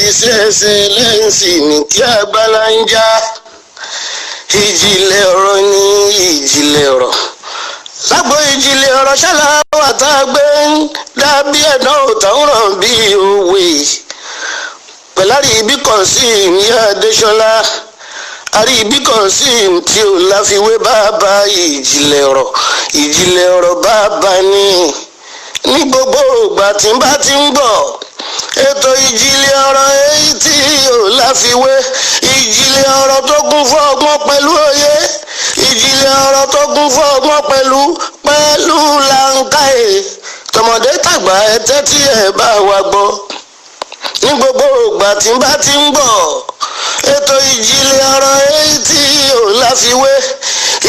His Excellency ní kí agbára ń já. Ìjìnlẹ̀ ọ̀rọ̀ ní ìjìnlẹ̀ ọ̀rọ̀. Lágbo ìjìnlẹ̀ ọ̀rọ̀ ṣáláwà tá a gbé ń dábí ẹ̀dán òtàn ràn bí òwe. Pẹ̀lárí ibi kan sí ìyá Adéṣọlá. Àrí ibi kan sí tí ò láfiwé bàbá ìjìnlẹ̀ ọ̀rọ̀. Ìjìnlẹ̀ ọ̀rọ̀ bàbá ni. Ní gbogbo ìgbà tí n bá ti ń gbọ́ ètò ìjìnlẹ̀ ọ̀rọ̀ èyí tí ò láfiwé, ìjìnlẹ̀ ọ̀rọ̀ tó kún fún ọgbọ́n pẹ̀lú òye, ìjìnlẹ̀ ọ̀rọ̀ tó kún fún ọgbọ́n pẹ̀lú làǹkàyè, tọmọdé tàgbà ẹ tẹ́tí ẹ bá wa gbọ́. Ní gbogbo ìgbà tí n bá ti ń gbọ́ ètò ìjìnlẹ̀ ọ̀rọ̀ èyí tí ò láfiwé,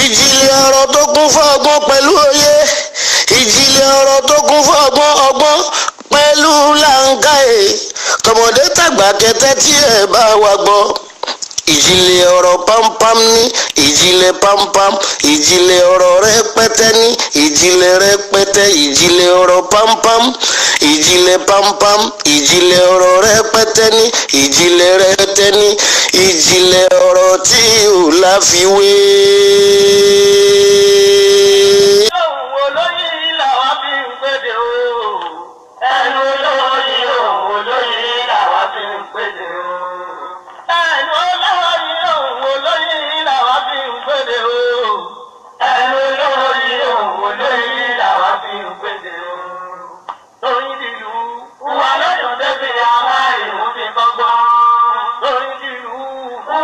ìjìnlẹ̀ ọ̀rọ̀ tó kún fún ọgbọ́n pẹ̀lú òye, ìjìnlẹ̀ ọ̀rọ̀ tó kún fún ọgbọ́n pẹ̀lú làǹkàyè, tọmọdé tàgbà kẹtẹ́ tí ẹ bá wa gbọ́. Ìjìnlẹ̀ ọ̀rọ̀ pampam ní ìjìnlẹ̀ pampam, ìjìnlẹ̀ ọ̀rọ̀ rẹpẹtẹ ní ìjìnlẹ̀ rẹpẹtẹ, ìjìnlẹ̀ ọ̀rọ̀ pampam, ìjìnlẹ̀ pampam, ìjìnlẹ̀ ọ̀rọ̀ rẹpẹtẹ ní ìjìnlẹ̀ rẹpẹtẹ ní ìjìnlẹ̀ ọ̀rọ̀ tí ò láfiwé. Òun olóyin làwa fi ń pèdè o. Ẹnu olóyin, òun olóyin làwa fi ń pèdè o. Ẹnu olóyin, òun olóyin làwa fi ń pèdè o. Ẹnu olóyin, òun olóyin làwa fi ń pèdè o. Lóyin dìlú, wà lọ́dún débi àmà ìhun fi kọ́gbọ́n. Lóyin dìlú,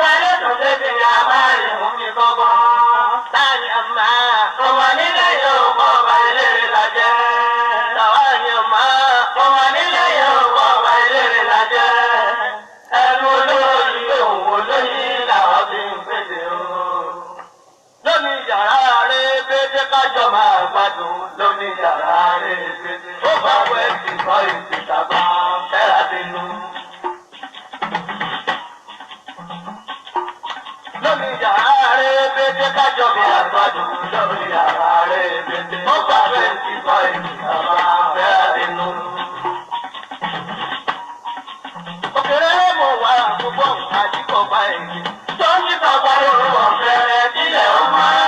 wà lọ́dún débi àmà ìhun fi kọ́gbọ́n. Táyà àmà, ọmọ nílẹ̀ yóò kọ́ ọba eléré lajẹ́. Táyà àmà, ọmọ nílẹ̀ yóò kọ́ ọba eléré lajẹ́. Ẹnu olóyin, òun olóyin làwa fi ń pèsè o. Lónìí yàrá rẹ̀ pété kájọ máa gbádùn. Lónìí yàrá rẹ̀ pété. Ó bá wẹ̀ sí kọ́ ìsìtàgbà fẹ́ra bínú. Lónìí yàrá rẹ̀ pété kájọ máa gbádùn. Lónìí yàrá rẹ̀ pété. Ó bá wẹ̀ sí kọ́ ìsìtàgbà fẹ́ra bínú. Òkèrè mọ̀ wá àkókò àdìkọ̀ bá èyí. Tó ń yí bàbá lóru ọ̀fẹ́rẹ́ sílẹ̀ ó máa.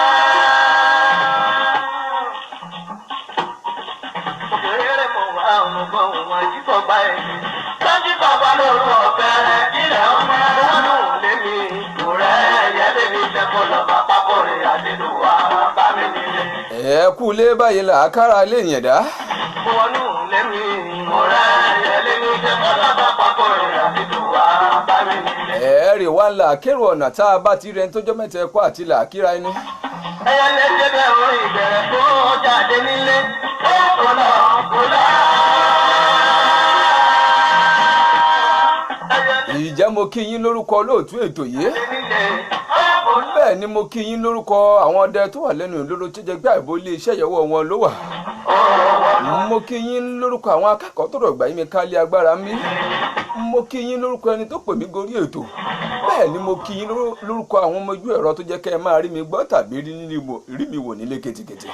Òkèrè mọ̀ wá àkókò àdìkọ̀ bá èyí. Tó ń yí bàbá lóru ọ̀fẹ́rẹ́ sílẹ̀ ó máa. Wọ́n lù lémi ìrẹ́ ẹ̀yẹ́ lémi jẹ́ kó lọ bá pápó rẹ̀ àdínú wá bá mi nílé. Ẹ kú lé báyìí làákàrà lè yẹn dá. Wọ́n lù lémi ìrẹ́ ẹ̀yẹ́ lémi jẹ́ kó lọ bá pápó rẹ̀ àdínú wá bá mi nílé. Ẹ̀ẹ́rì wá là kérò ọ̀nà tá a bá ti rẹ̀ ń tójọ́ mẹ́ta ẹ̀kọ́ àti làákíra ẹni. Ẹyẹ lè ṣe bẹ́ẹ̀ orin ìbẹ̀rẹ̀ kó jáde nílé. Ó kò lọ kò lọ. Ẹyẹ lè Ìjẹ́ mo kí yín lórúkọ olóòtú ètò yìí. ṣe nílé. Ó kò lọ. Bẹ́ẹ̀ ni mo kí yín lórúkọ àwọn ọdẹ tó wà lẹ́nu ìloro tó jẹ́ pé àìbó ilé iṣẹ́ ìyẹ̀wò wọn ló wà. Mo kí yín lórúkọ àwọn akẹ́kọ̀ọ́ tó rọ̀gbà yín mi kálí agbára mi. Mo kí yín lórúkọ ẹni tó pè mí gorí ètò. Bẹ́ẹ̀ ni mo kí yín lórúkọ àwọn ọmọ ojú ẹ̀rọ tó jẹ́ kẹ́ ẹ máa rí mi gbọ́ tàbí rí mi wò nílé ketekete.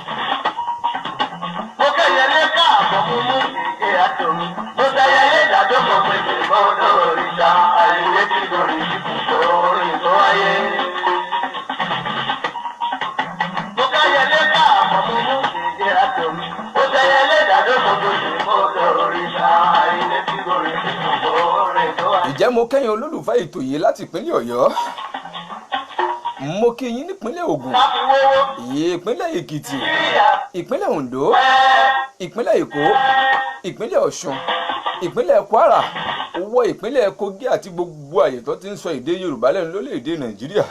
Mo kẹ́yẹ lé káàbọ̀ mo mú ìgè àtòmí. Mo tẹ́yẹ lé ìdádókò pé kì í gbọ́dọ̀ òrìṣà. Àyè ti gòrì ìkùkọ orin tó wáyé. Mo kẹ́yẹ lé káàbọ̀ mo mú ìgè àtòmí. Mo tẹ́yẹ lé ìdádókò pé kì í gbọ́dọ̀ òrìṣà. Àyè ti gòrì ìkùkọ orin tó wáyé. Ìjẹ́ mo kẹ́yìn olólùfẹ́ ètò yìí láti ìpínlẹ̀ Ọ̀yọ́. Mo kí yín nípínlẹ̀ Ògùn, Ká fi wówó ìpínlẹ̀ Èkìtì, kíyà ìpínlẹ̀ Oǹdó, pẹ́. ìpínlẹ̀ Èkó, ìpínlẹ̀ Ọ̀ṣun, ìpínlẹ̀ Kwara, owó ìpínlẹ̀ Kogi àti gbogbo àyè tó ti ń sọ èdè Yorùbá lẹ́nu lórílẹ̀‐èdè Nàìjíríà.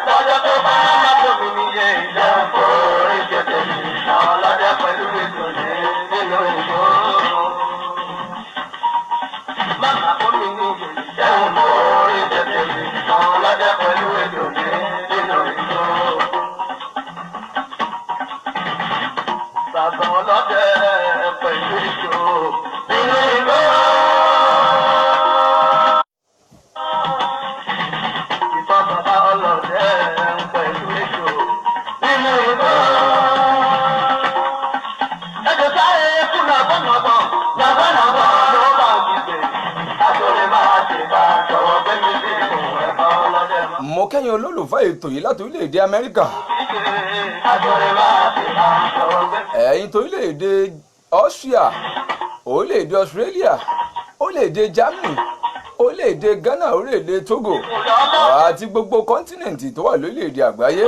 Lọ́jọ́ tó bá má bòmí níye ìjẹun kó rí jẹjẹ mi. Àwọn ọlọ́dẹ pẹ̀lú ètò ní nínú ìgbó. Má bòmí níye ìjẹun kó rí jẹjẹ mi. Àwọn ọlọ́dẹ pẹ̀lú ètò ní nínú ìgbó. Bàbá ọlọ́dẹ pẹ̀lú ètò nínú ìgbó. Ìbọn bàbá ọlọ́dẹ pẹ̀lú ètò nínú ìgbó. Mo kẹ́yìn olólùfẹ́ ètò yìí láti orílẹ̀-èdè Amẹ́ríkà. Ẹ̀yin tó orílẹ̀-èdè Austria, orílẹ̀-èdè Australia, orílẹ̀-èdè Germany, orílẹ̀-èdè Ghana, orílẹ̀-èdè Togo àti gbogbo kọ́ńtínẹ̀ǹtì tó wà lórílẹ̀-èdè àgbáyé.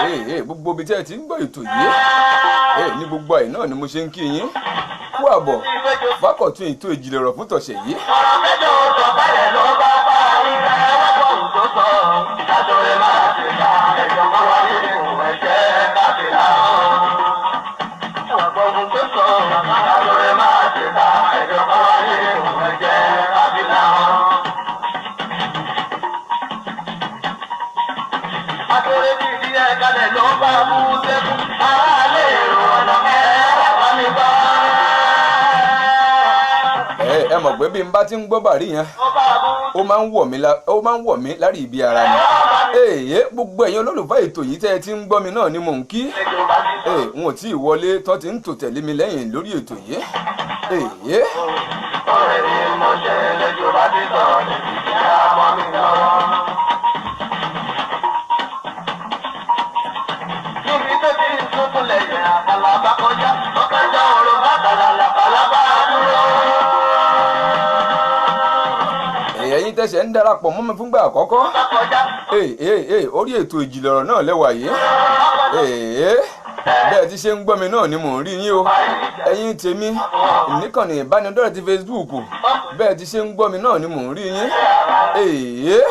Ee, gbogbo ibi tí ẹ ti ń gbọ́ ètò yìí, ee, ní gbogbo àyè náà ni mo ṣe ń kí yín kú àbọ̀ fákọ̀tún ètò ìjìnlẹ̀ ọ̀rọ̀ fún tọ̀sẹ̀ yìí. Ẹ mọ̀ pé bí n bá ti ń gbọ́ bàrí yẹn, ó máa ń wọ̀ mí ó máa ń wọ̀ mí lárí ibi ara mi. Èyí gbogbo ẹ̀yin olólùfẹ́ ètò yìí tẹ́ ẹ ti ń gbọ́ mi náà ni mò ń kí. N ò tí ì wọlé tó ti ń tò tẹ̀lé mi lẹ́yìn lórí ètò yìí. Èyí. Ẹ̀yin tẹ̀sẹ̀ ń darapọ̀ mọ́ mi fúngbà àkọ́kọ́, ee, orí ètò ìjìnlẹ̀ ọ̀rọ̀ náà lẹ́wà yìí. Ee, bẹ́ẹ̀ ti ṣe ń gbọ́ mi náà ni mò ń rí yín o. Ẹ̀yin tèmi níkànnì ìbánidọ́rẹ̀ẹ́ ti Facebook, bẹ́ẹ̀ ti ṣe ń gbọ́ mi náà ni mò ń rí yín. Ee,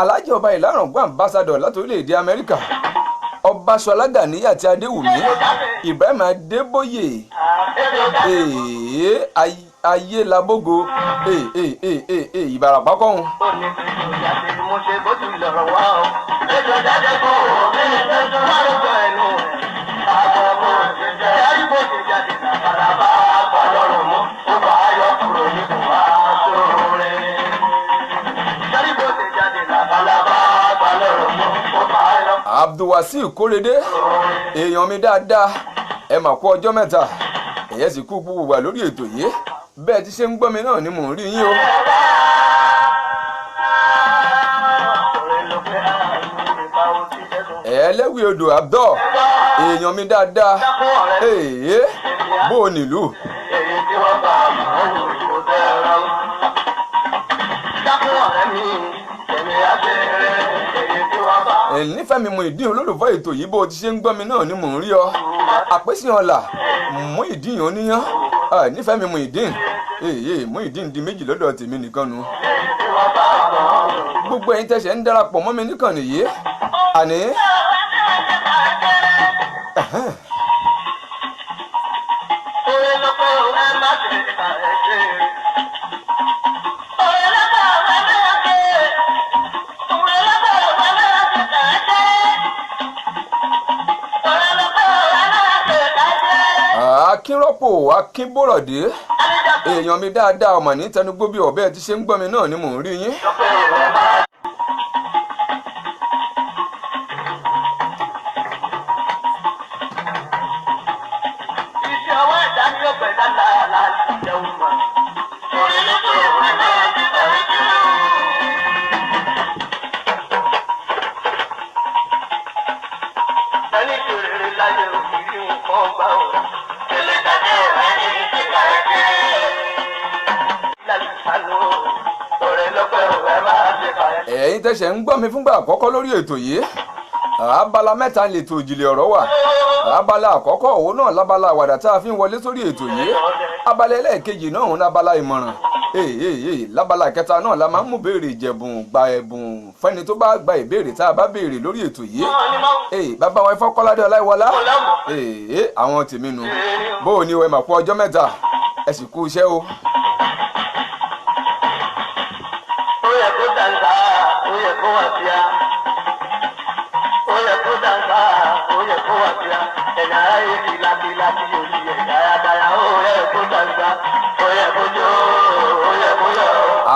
Alhaji Ọba Ìláràngún ambassador láti orílẹ̀-èdè Amẹ́ríkà, Ọbaṣọlá Gàníyà àti Adéwùmí Ibrahim Adébóyè, ee, Ayélabógo, ee, ee, ee, ee, Ìbàràpá kọ́hún. Abdulwasiu Kórèdé, èèyàn mi dáadáa, ẹ mà kú ọjọ́ mẹ́ta, ẹ̀yẹ́ sì kú gbogbo wà lórí ètò yìí. Bẹ́ẹ̀ ti ṣe ń gbọ́ mi náà ni mò ń rí yín o. Ẹlẹ́wì odò Abdul, èèyàn mi dáadáa, èèyàn bó o nílùú. Nífẹ̀ẹ́ mi Muyideen olólùfẹ́ ètò yìí, bó o ti ṣe ń gbọ́ mi náà ni mò ń rí ọ. Àpèsè ọ̀la Muyideen oníyán, nífẹ̀ẹ́ mi Muyideen, èyí Muyideen di méjì lọ́dọ̀ tèmi nìkan nu. Gbogbo ẹ̀yin tẹ̀sẹ̀ ń darapọ̀ mọ́ mi níkànnì yìí àní. Akínrọ́pò Akínbọ̀rọ̀dé, èèyàn mi dáadáa, ọmọ ní tẹnugbó bí ọ̀bẹ ti ṣe ń gbọ́ mi náà ni mò ń rí yín. Ẹ̀yin tẹ̀sẹ̀ ń gbọ́ mi fúngbà àkọ́kọ́ lórí ètò yìí, abala mẹ́ta lètò ìjìnlẹ̀ ọ̀rọ̀ wà. Abala àkọ́kọ́ òun náà lábala àwàdà tá a fi ń wọlé sórí ètò yìí. Abala ẹlẹ́ẹ̀kejì náà òun lábala ìmọ̀ràn. Ee, lábala kẹta náà la máa ń mú béèrè ìjẹ̀bùn gba ẹ̀bùn fẹ́ni tó bá gba ìbéèrè tá a bá béèrè lórí ètò yìí. Ee, bàbá wa Ifákọ́ládé Ọláìwọlá, ee, àwọn tèmi nu. Bó o ní o, ẹ mà kú ọjọ́ mẹ́ta, ẹ sì kú iṣẹ́ o.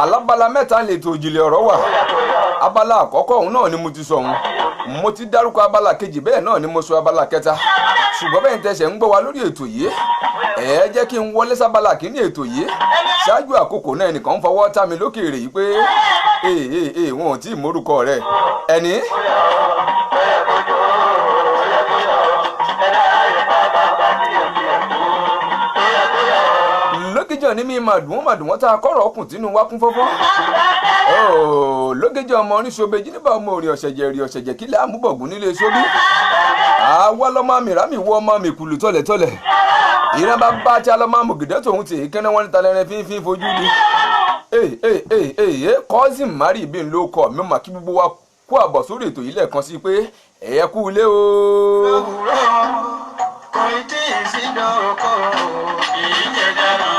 Alábala mẹ́ta lètò ìjìnlẹ̀ ọ̀rọ̀ wà. Abala àkọ́kọ́ òun náà ni mo ti sọ òun, mo ti dárúkọ abala kejì, bẹ́ẹ̀ náà ni mo sọ abala kẹta. Ṣùgbọ́n bẹ́ẹ̀ tẹsẹ̀ ń gbọ́ wa lórí ètò yìí, ẹ jẹ́ kí n wọlé sábàlá kínní ètò yìí. Ṣáájú àkókò náà, ẹnìkan ń fọwọ́ tá mi lókèèrè yìí pé ee ee ee, wọn ò tí ì mórúkọ rẹ̀ ẹni. Lókèjọ ní mi màdùn màdùn wọn tá a kọ́rọ̀ ọkùn tínú wa kún fọ́fọ́. Lókèjọ ọmọ oníṣòbejì níbà ọmọ òrìn ọ̀ṣẹ̀jẹ̀ rí ọ̀ṣẹ̀jẹ̀ kílẹ̀ àmúbọ̀gùn nílé sóbí. Àwa lọ́mọ àmìrámì wọ ọmọ mi kùlù tọ̀lẹ̀tọ̀lẹ̀. Ìran bá bá tí a lọ́mọ àmọ̀gìdẹ́ tòun tì í kẹ́nẹ́ wọn níta lẹ́rìn fínfín fojú di. Ee ee ee ee, cousin mari bí n ló kọ mi mà kí gbogbo wa kú àbọ̀ sórí ètò yìí lẹ́ẹ̀kan sí pé ẹ̀yẹ kú ilé o. Òwúrọ̀ kò tí ì sí dọ́kọ̀ kì í ṣe dànù.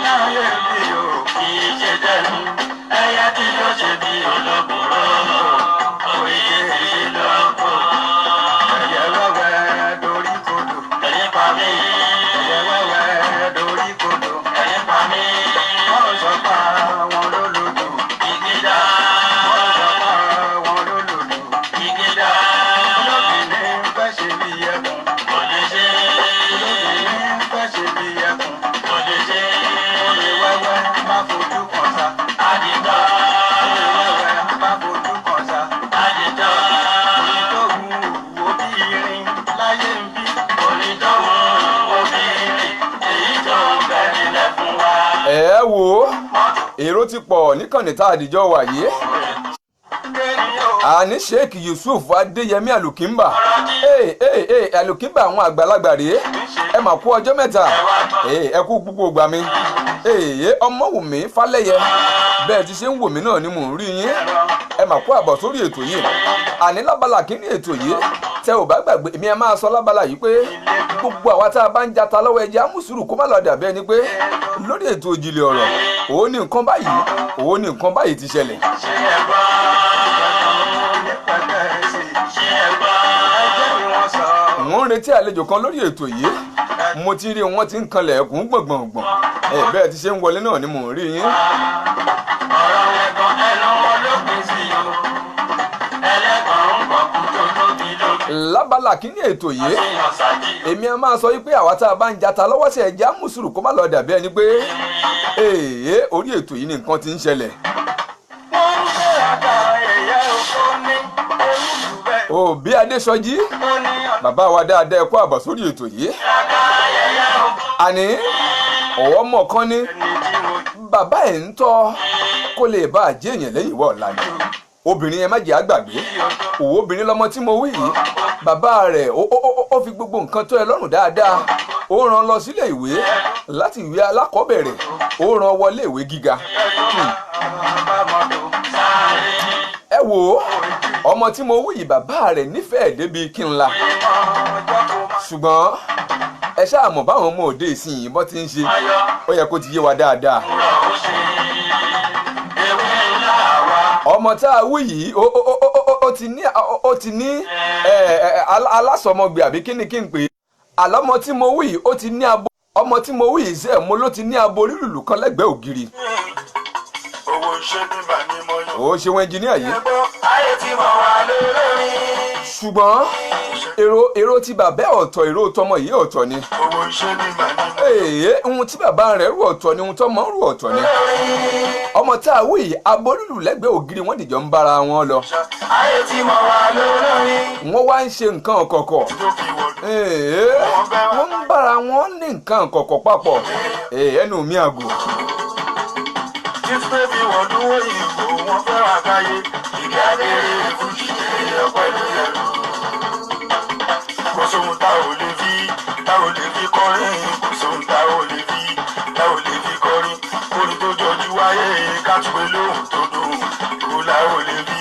Láyé bí o kì í ṣe dànù. Ẹyẹ tí yóò ṣe bí olóbùrọ̀ kò tí ì sí dọ́kọ̀. Ẹyẹ wẹ́wẹ́ dorí kodò. Ẹyẹ pa mí. Ẹyẹ wẹ́wẹ́ dorí kodò. Ẹyẹ pa mí. Wọ́n sọ pa wọn lólodò. Ìgídà. Wọ́n sọ pa wọn lólodò. Ìgídà. Olóbìnrin fẹ́ ṣe bí ẹkùn. Kò lè ṣe. Olóbìnrin fẹ́ ṣe bí ẹkùn. Kò lè ṣe. Olè wẹ́wẹ́ má fojú kan sa. Àdìtọ́. Olè wẹ́wẹ́ má fojú kan sa. Àdìtọ́. Onítọ̀hún wo bí irin láyé ń bí. Onítọ̀hún wo bí irin èyí tó ń bẹ nílẹ̀ fún wa. Ẹ wo, èrò ti pọ̀ níkànnì tá a dìjọ wà yìí. Àní Sheikh Yusuf Adéyẹmí Alukimba, ee ee ee, Alukimba àwọn àgbàlagbà rèé. Ẹ mà kú ọjọ́ mẹ́ta. Ee, ẹ kú púpọ̀ gbà mí. Ee, Ọmọwùmí Fálẹ́yẹ, bẹ́ẹ̀ ti ṣe ń wò mí náà ni mò ń rí yín. Ẹ mà kú àbọ̀ sórí ètò yìí. Àní lábala kínní ètò yìí, tẹ ò bá gbàgbé, èmi ẹ máa sọ lábala yìí pé gbogbo àwa tá a bá ń jata lọ́wọ́, ẹja mùsùlùmí kó má lọ dàbí ẹni pé lórí ètò òjìlẹ̀ ọ̀rọ̀ òun ní nǹkan báyìí, òun ní nǹkan báyìí ti ṣẹlẹ̀. Ṣé ẹ gbọ́? Ṣé ẹ gbọ́? Ẹ jẹ́ kí wọ́n sọ. Mò ń retí àlejò kan lórí ètò yìí. Mo ti rí wọn ti ń kanlẹ̀ ẹ̀kún gbọ̀ngbọ̀ngbọ̀n. Ẹ bẹ́ẹ̀ ti ṣe ń wọlé náà ni mò ń rí yín. Ọ̀rọ̀ ẹ̀gàn ẹnu wọn ló pín sí o. Ẹlẹ́gàn ń bọ̀ kú tó tóbi lóbi. Lábala kínní ètò yìí, Àṣeyàn sábì. èmi a máa sọ wípé àwa tá a bá ń jata lọ́wọ́ sí, ẹja mùsùlùmí kó má lọ dàbí ẹni pé èèyàn orí ètò yìí ni nǹkan ti ń ṣẹlẹ̀. Wọ́n ń gbé àga ẹ̀yẹ oko ní orúkú bẹ́ẹ̀. Òbí Adéṣọjí, Ó ní ọ̀nà bàbá wa dáadáa, ẹ kú àbọ̀ sórí ètò yìí. àga ẹ̀yẹ oko. Àní ọ̀wọ́ mọ̀ kan ní Ẹni tí mo bàbá ẹ̀ ń tọ́ kó lè bá a jẹ́ èèyàn lẹ́yìn ìwọ ọ̀la ni. Obìnrin yẹn, má jẹ́ àgbàgbé òwò obìnrin lọmọ tí mo wí yìí. Bàbá rẹ̀ ó fi gbogbo nǹkan tó ẹ lọ́rùn dáadáa. Ó rán lọ sílé ìwé, láti ìwé alákọ̀ọ́bẹ̀rẹ̀ ó rán wọlé ìwé gíga. Bá mọ́tò sáré. Ẹ wò ó, ọmọ tí mo wí yìí, bàbá rẹ̀ nífẹ̀ẹ́ débi kí n la. Ọjọ́ kò má Ṣùgbọ́n ẹ ṣáà mọ̀ báwọn ọmọ òde ìsinyìí bọ́ ti ń ṣe. yọ. Ó yẹ kó ti yé wa dáadáa. Rọ̀ ó ṣe ewé ńlá wa. Ọmọ tá a wí yìí, ó ti ní alásọmọgbè, àbí kí ni kí n pè é? Àlọ́mọ tí mo wí yìí, ó ti ní abo. Ọmọ tí mo wí yìí sẹ́ẹ̀ mo ló ti ní abo lílùlù kan lẹ́gbẹ̀ẹ́ ògiri. Owó iṣẹ́ ní bàmí mọ́ yọ. Ó ṣeun, ẹnjìníà yìí. Ẹgbọ́ ayé tí mo wà lórí. Ṣùgbọ́n èrò ti bàbá ẹ̀ ọ̀tọ̀, èrò tọmọ yìí ọ̀tọ̀ ni. Owó iṣẹ́ ní bàmí mọ́. Èè, ohun tí bàbá rẹ̀ rò ọ̀tọ̀ ni, ohun tọmọ ń rò ọ̀tọ̀ ni. Ọmọ tá a wí yìí, abo lílù lẹ́gbẹ̀ẹ́ ògiri, wọ́n dìjọ ń bára wọn lọ. Ayé tí mo wà lórí. Wọ́n wá ń ṣe nǹkan kọ̀kọ̀. Tó fi wọ̀lú. Èè, wọ́n ń bára wọn ní nǹkan kọ̀kọ̀ papọ̀. Èè, ẹnu mi àgò. Títí tó fi wọ̀lú òyìnbó wọ́n fẹ́ wà káyé. Ìgbà kéré fújì èèyàn pẹ̀lú ẹ̀rù. Kò sóhun tá ò lè fi tá ò lè fi kọrin. Kò sóhun tá ò lè fi tá ò lè fi kọrin. Kórin tó jọjú wáyé ká tún pé lóhùn tó dùn. Kò lá ò lè fi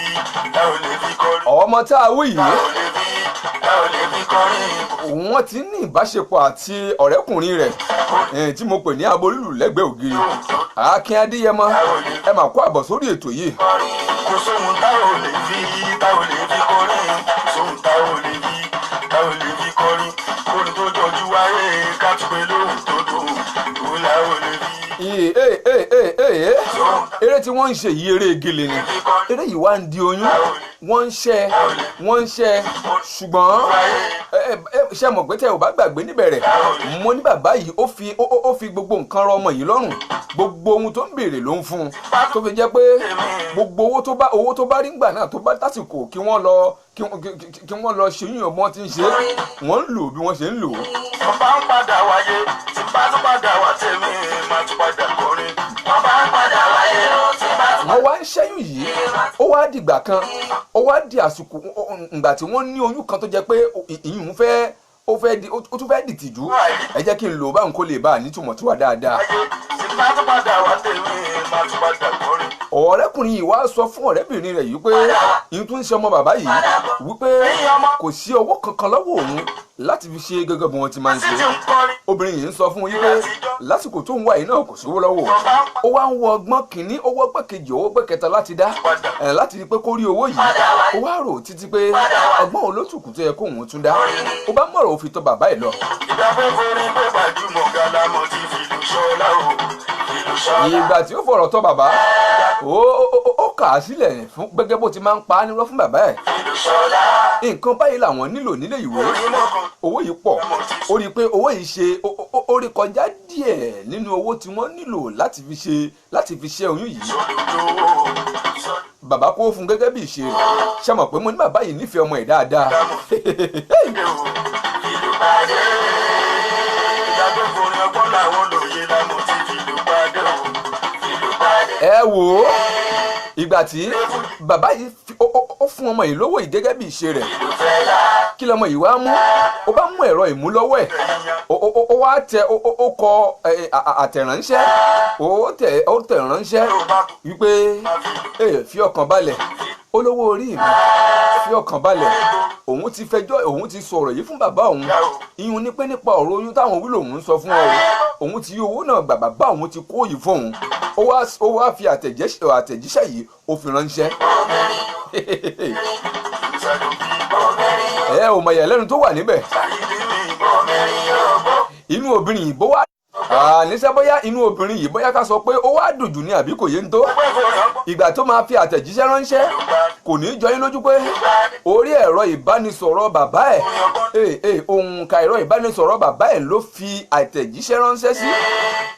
tá ò lè fi kọrin. Ọmọ tá a wí Tá yìí, ò lè fi tá ò lè fi kọrin. wọ́n ti ní ìbáṣepọ̀ àti ọ̀rẹ́kùnrin rẹ̀ tí mo pè ní abolúlù lẹ́gbẹ̀ẹ́ ògiri, Akin Adéyẹmọ. Ẹ mà kó àbọ̀ sórí ètò yìí. Kò sóhun tá ò lè fi tá ò lè fi kọrin. Kò sóhun tá ò lè fi tá ò lè fi kọrin. Kórin tó jọjú wáyé ká tún pé lóhùn tó dùn. Kò lá ò lè fi. Ee ee ee ee ee, Sóhun tá eré tí wọ́n ń ṣe yìí, eré gele ni. Eré yìí wá ń di oyún. Wọ́n ń ṣe, wọ́n ń ṣe, ṣùgbọ́n ẹ ẹ Ṣe mọ̀ pé tẹ ò bá gbàgbé níbẹ̀rẹ̀, mo ní bàbá yìí ó fi gbogbo nǹkan rọ ọmọ yìí lọ́rùn, gbogbo ohun tó ń béèrè ló ń fún un, tó fi jẹ́ pé gbogbo owó tó bá rí ńgbà náà, tó bá tásìkò kí wọ́n lọ ṣe yíyan, bí wọ́n ti ń ṣe é, wọ́n ń lò bí wọ́n ṣe ń lò ó. Wọ́n bá ń padà wáyé, tí bá tún padà wá tèmi, máa tún padà kọrin. Wọ́n bá ń padà wáyé o, tí bá tún. Wọ́n wá ń ṣẹ́yún yìí, ó wá dìgbà kan, ó wá di àsìkò ìgbà tí wọ́n ní oyún kan tó jẹ́ pé ìyún fẹ́ ó fẹ́ di, ó tún fẹ́ dìtìjú. Ẹ jẹ́ kí n lò ó báwọn kó lè bá a nítumọ̀ tí wà dáadáa. Wáyé, tí bá tún padà wá tèmi, máa tún padà kọrin. Ọ̀rẹ́kùnrin yìí wá sọ fún ọ̀rẹ́bìnrin rẹ̀ yìí pé ìyún tún ń ṣe ọmọ bàbá yìí, wípé kò sí owó kankan lọ́wọ́ òun láti fi ṣe gẹ́gẹ́ bí wọ́n ti máa ń ṣe. Títí ń kọrin. Obìnrin yìí ń sọ fún un yìí pé lásìkò tó ń wá yìí náà, kò sówó lọ́wọ́ òun. Ó wá ń wọ ọgbọ́n kìíní, ó wọ́ ọgbọ́n kejì, ó wọ́ ọgbọ́n kẹta láti dá ẹ̀ láti rí i pé kó rí owó yìí. Ó wá rò títí pé ọgbọ́n olótùkù tó yẹ kóun tún dá, ó bá mọ̀rọ̀ òfin tọ̀ bàbá ẹ̀ lọ. Ìgbà pé forin pé gbajúmọ̀ galamọ̀ ti fìlú ṣọlá o, fìlú ṣọlá. Ìgbà tí ó fọ̀rọ̀ tọ̀ bàbá, ó kà á sílẹ̀ fún gẹ́gẹ́ bó ti máa ń pa á nírọ́ fún bàbá ẹ̀. Fìlú ṣọlá. Nǹkan báyìí làwọn nílò nílé ìwé. Onímọ̀ kan. Owó yìí pọ̀, ó rí i pé owó yìí ṣe ó rí kọjá díẹ̀ nínú owó tí wọ́n nílò láti fi ṣe oyún yìí. Sódòdó. Bàbá kó fún gẹ́gẹ́ bí ìṣe rẹ̀. Ṣe mọ̀ pé mo ní bàbá yìí nífẹ̀ẹ́ ọmọ ẹ̀ dáadáa. Ìlú pàdé. Ìgbà pé forin ọgbọ́n làwọn lòye lámọ̀ ti fìlú pàdé o. Fìlú pàdé. Ẹ wò ó, ìgbà tí bàbá yìí ó fún ọmọ yìí lówó yìí gẹ́gẹ́ bí ìṣe rẹ̀, Ìlú fẹ́lá. kí lọmọ yìí wá mú? Ó bá mú ẹ̀rọ ìmúlọ́wọ́ ẹ̀, ó wá tẹ ó kọ àtẹ̀ránṣẹ́, ó tẹ̀ ránṣẹ́ wípé, "Ẹ fi ọkàn balẹ̀, olówó orí mi, fi ọkàn balẹ̀, òun ti fẹjọ́, òun ti sọ̀rọ̀ yìí fún bàbá òun." Ìyún ní pé nípa ọ̀rọ̀ oyún táwọn wí lòun ń sọ fún ọ o. Òun ti yí owó náà gbà, bàbá òun ti kó yìí fóun. Ó wá fi àtẹ̀jíṣẹ́ yìí, ó fi ránṣẹ́. Ẹ ò mọ̀ ìyàlẹ́nu tó wà níbẹ̀, inú obìnrin yìí bó wá àníṣe, bóyá inú obìnrin yìí, bóyá ká sọ pé ó wá dùn jù ní àbí kò yé ń tó. Ìgbà tó máa fi àtẹ̀jíṣẹ́ ránṣẹ́, kò ní í jọ yín lójú pé orí ẹ̀rọ ìbánisọ̀rọ̀ bàbá ẹ̀, ee òǹkà ẹ̀rọ ìbánisọ̀rọ̀ bàbá ẹ̀ ló fi àtẹ̀jíṣẹ́ ránṣẹ́ sí.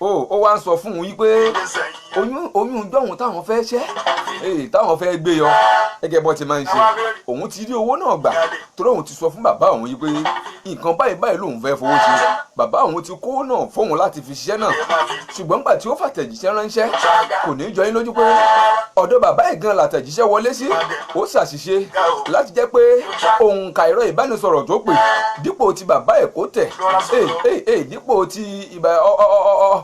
Ó wá ń sọ fún un wípé oyún dọ̀hún táwọn fẹ́ ṣẹ́, táwọn fẹ́ gbé yọ gẹ́gẹ́ bọ́ ti máa ń ṣe, òun ti rí owó náà gbà, torí òun ti sọ fún bàbá òun yìí pé nǹkan báyìí báyìí lòun fẹ́ fowó ṣe, bàbá òun ti kó náà fóun láti fi ṣiṣẹ́ náà. Ṣùgbọ́n gbà tí ó fàtẹ̀jíṣẹ́ ránṣẹ́, kò ní í jọ yín lójú pé ọ̀dọ̀ bàbá ẹ̀ gan làtẹ̀jíṣẹ́ wọlé sí. Ó ṣàṣìṣe láti jẹ́ pé òǹkà ẹ̀rọ ìbánisọ̀rọ̀ tó pè, dípò ti bàbá ẹ̀ kó tẹ̀, ee dípò ti ìbá ọ ọ ọ ọ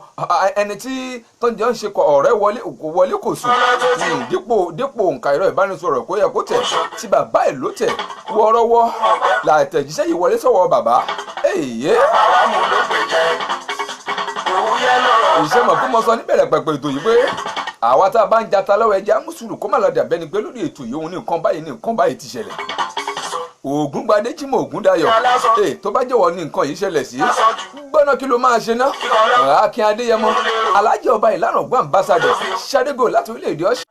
ẹni tí tọ́jú ń ṣe kọ ọ̀rẹ́ wọlé kò wọlé kò sùn, dípò òǹkà ẹ̀rọ ìbánisọ̀rọ̀ kó yẹ kó tẹ̀, tí bàbá ẹ̀ ló tẹ̀. Wọ́ọ́rọ́wọ́ làtẹ̀jíṣẹ́ yìí wọlé sọ̀wọ́ bàbá èyí. Àwa mú ló pè jẹ. Òwúyẹ́ lọ́rọ̀. Ìṣe mọ̀ pé mo sọ níbẹ̀rẹ̀ pẹ̀pẹ̀ ètò yìí pé àwa tá a bá ń jata lọ́wọ́, ẹja mùsùlùmí, kó má lọ dàbẹ́ ni pé lórí ètò yìí, òun ní nǹkan báyìí ní nǹkan báyìí ti ṣẹlẹ̀. Ògúngbadé Jimoh Ògúndayọ̀, ee tó bá jẹ́wọ́ ní nǹkan yìí ṣẹlẹ̀ sí gbọ́nà, kí ló máa ṣe ná? Akin Adéyẹmọ, Alájẹ Ọba Ìlànà Ògbọ́n, Ambassador Ṣadégò láti orílẹ̀-èdè ọ̀ṣẹ́.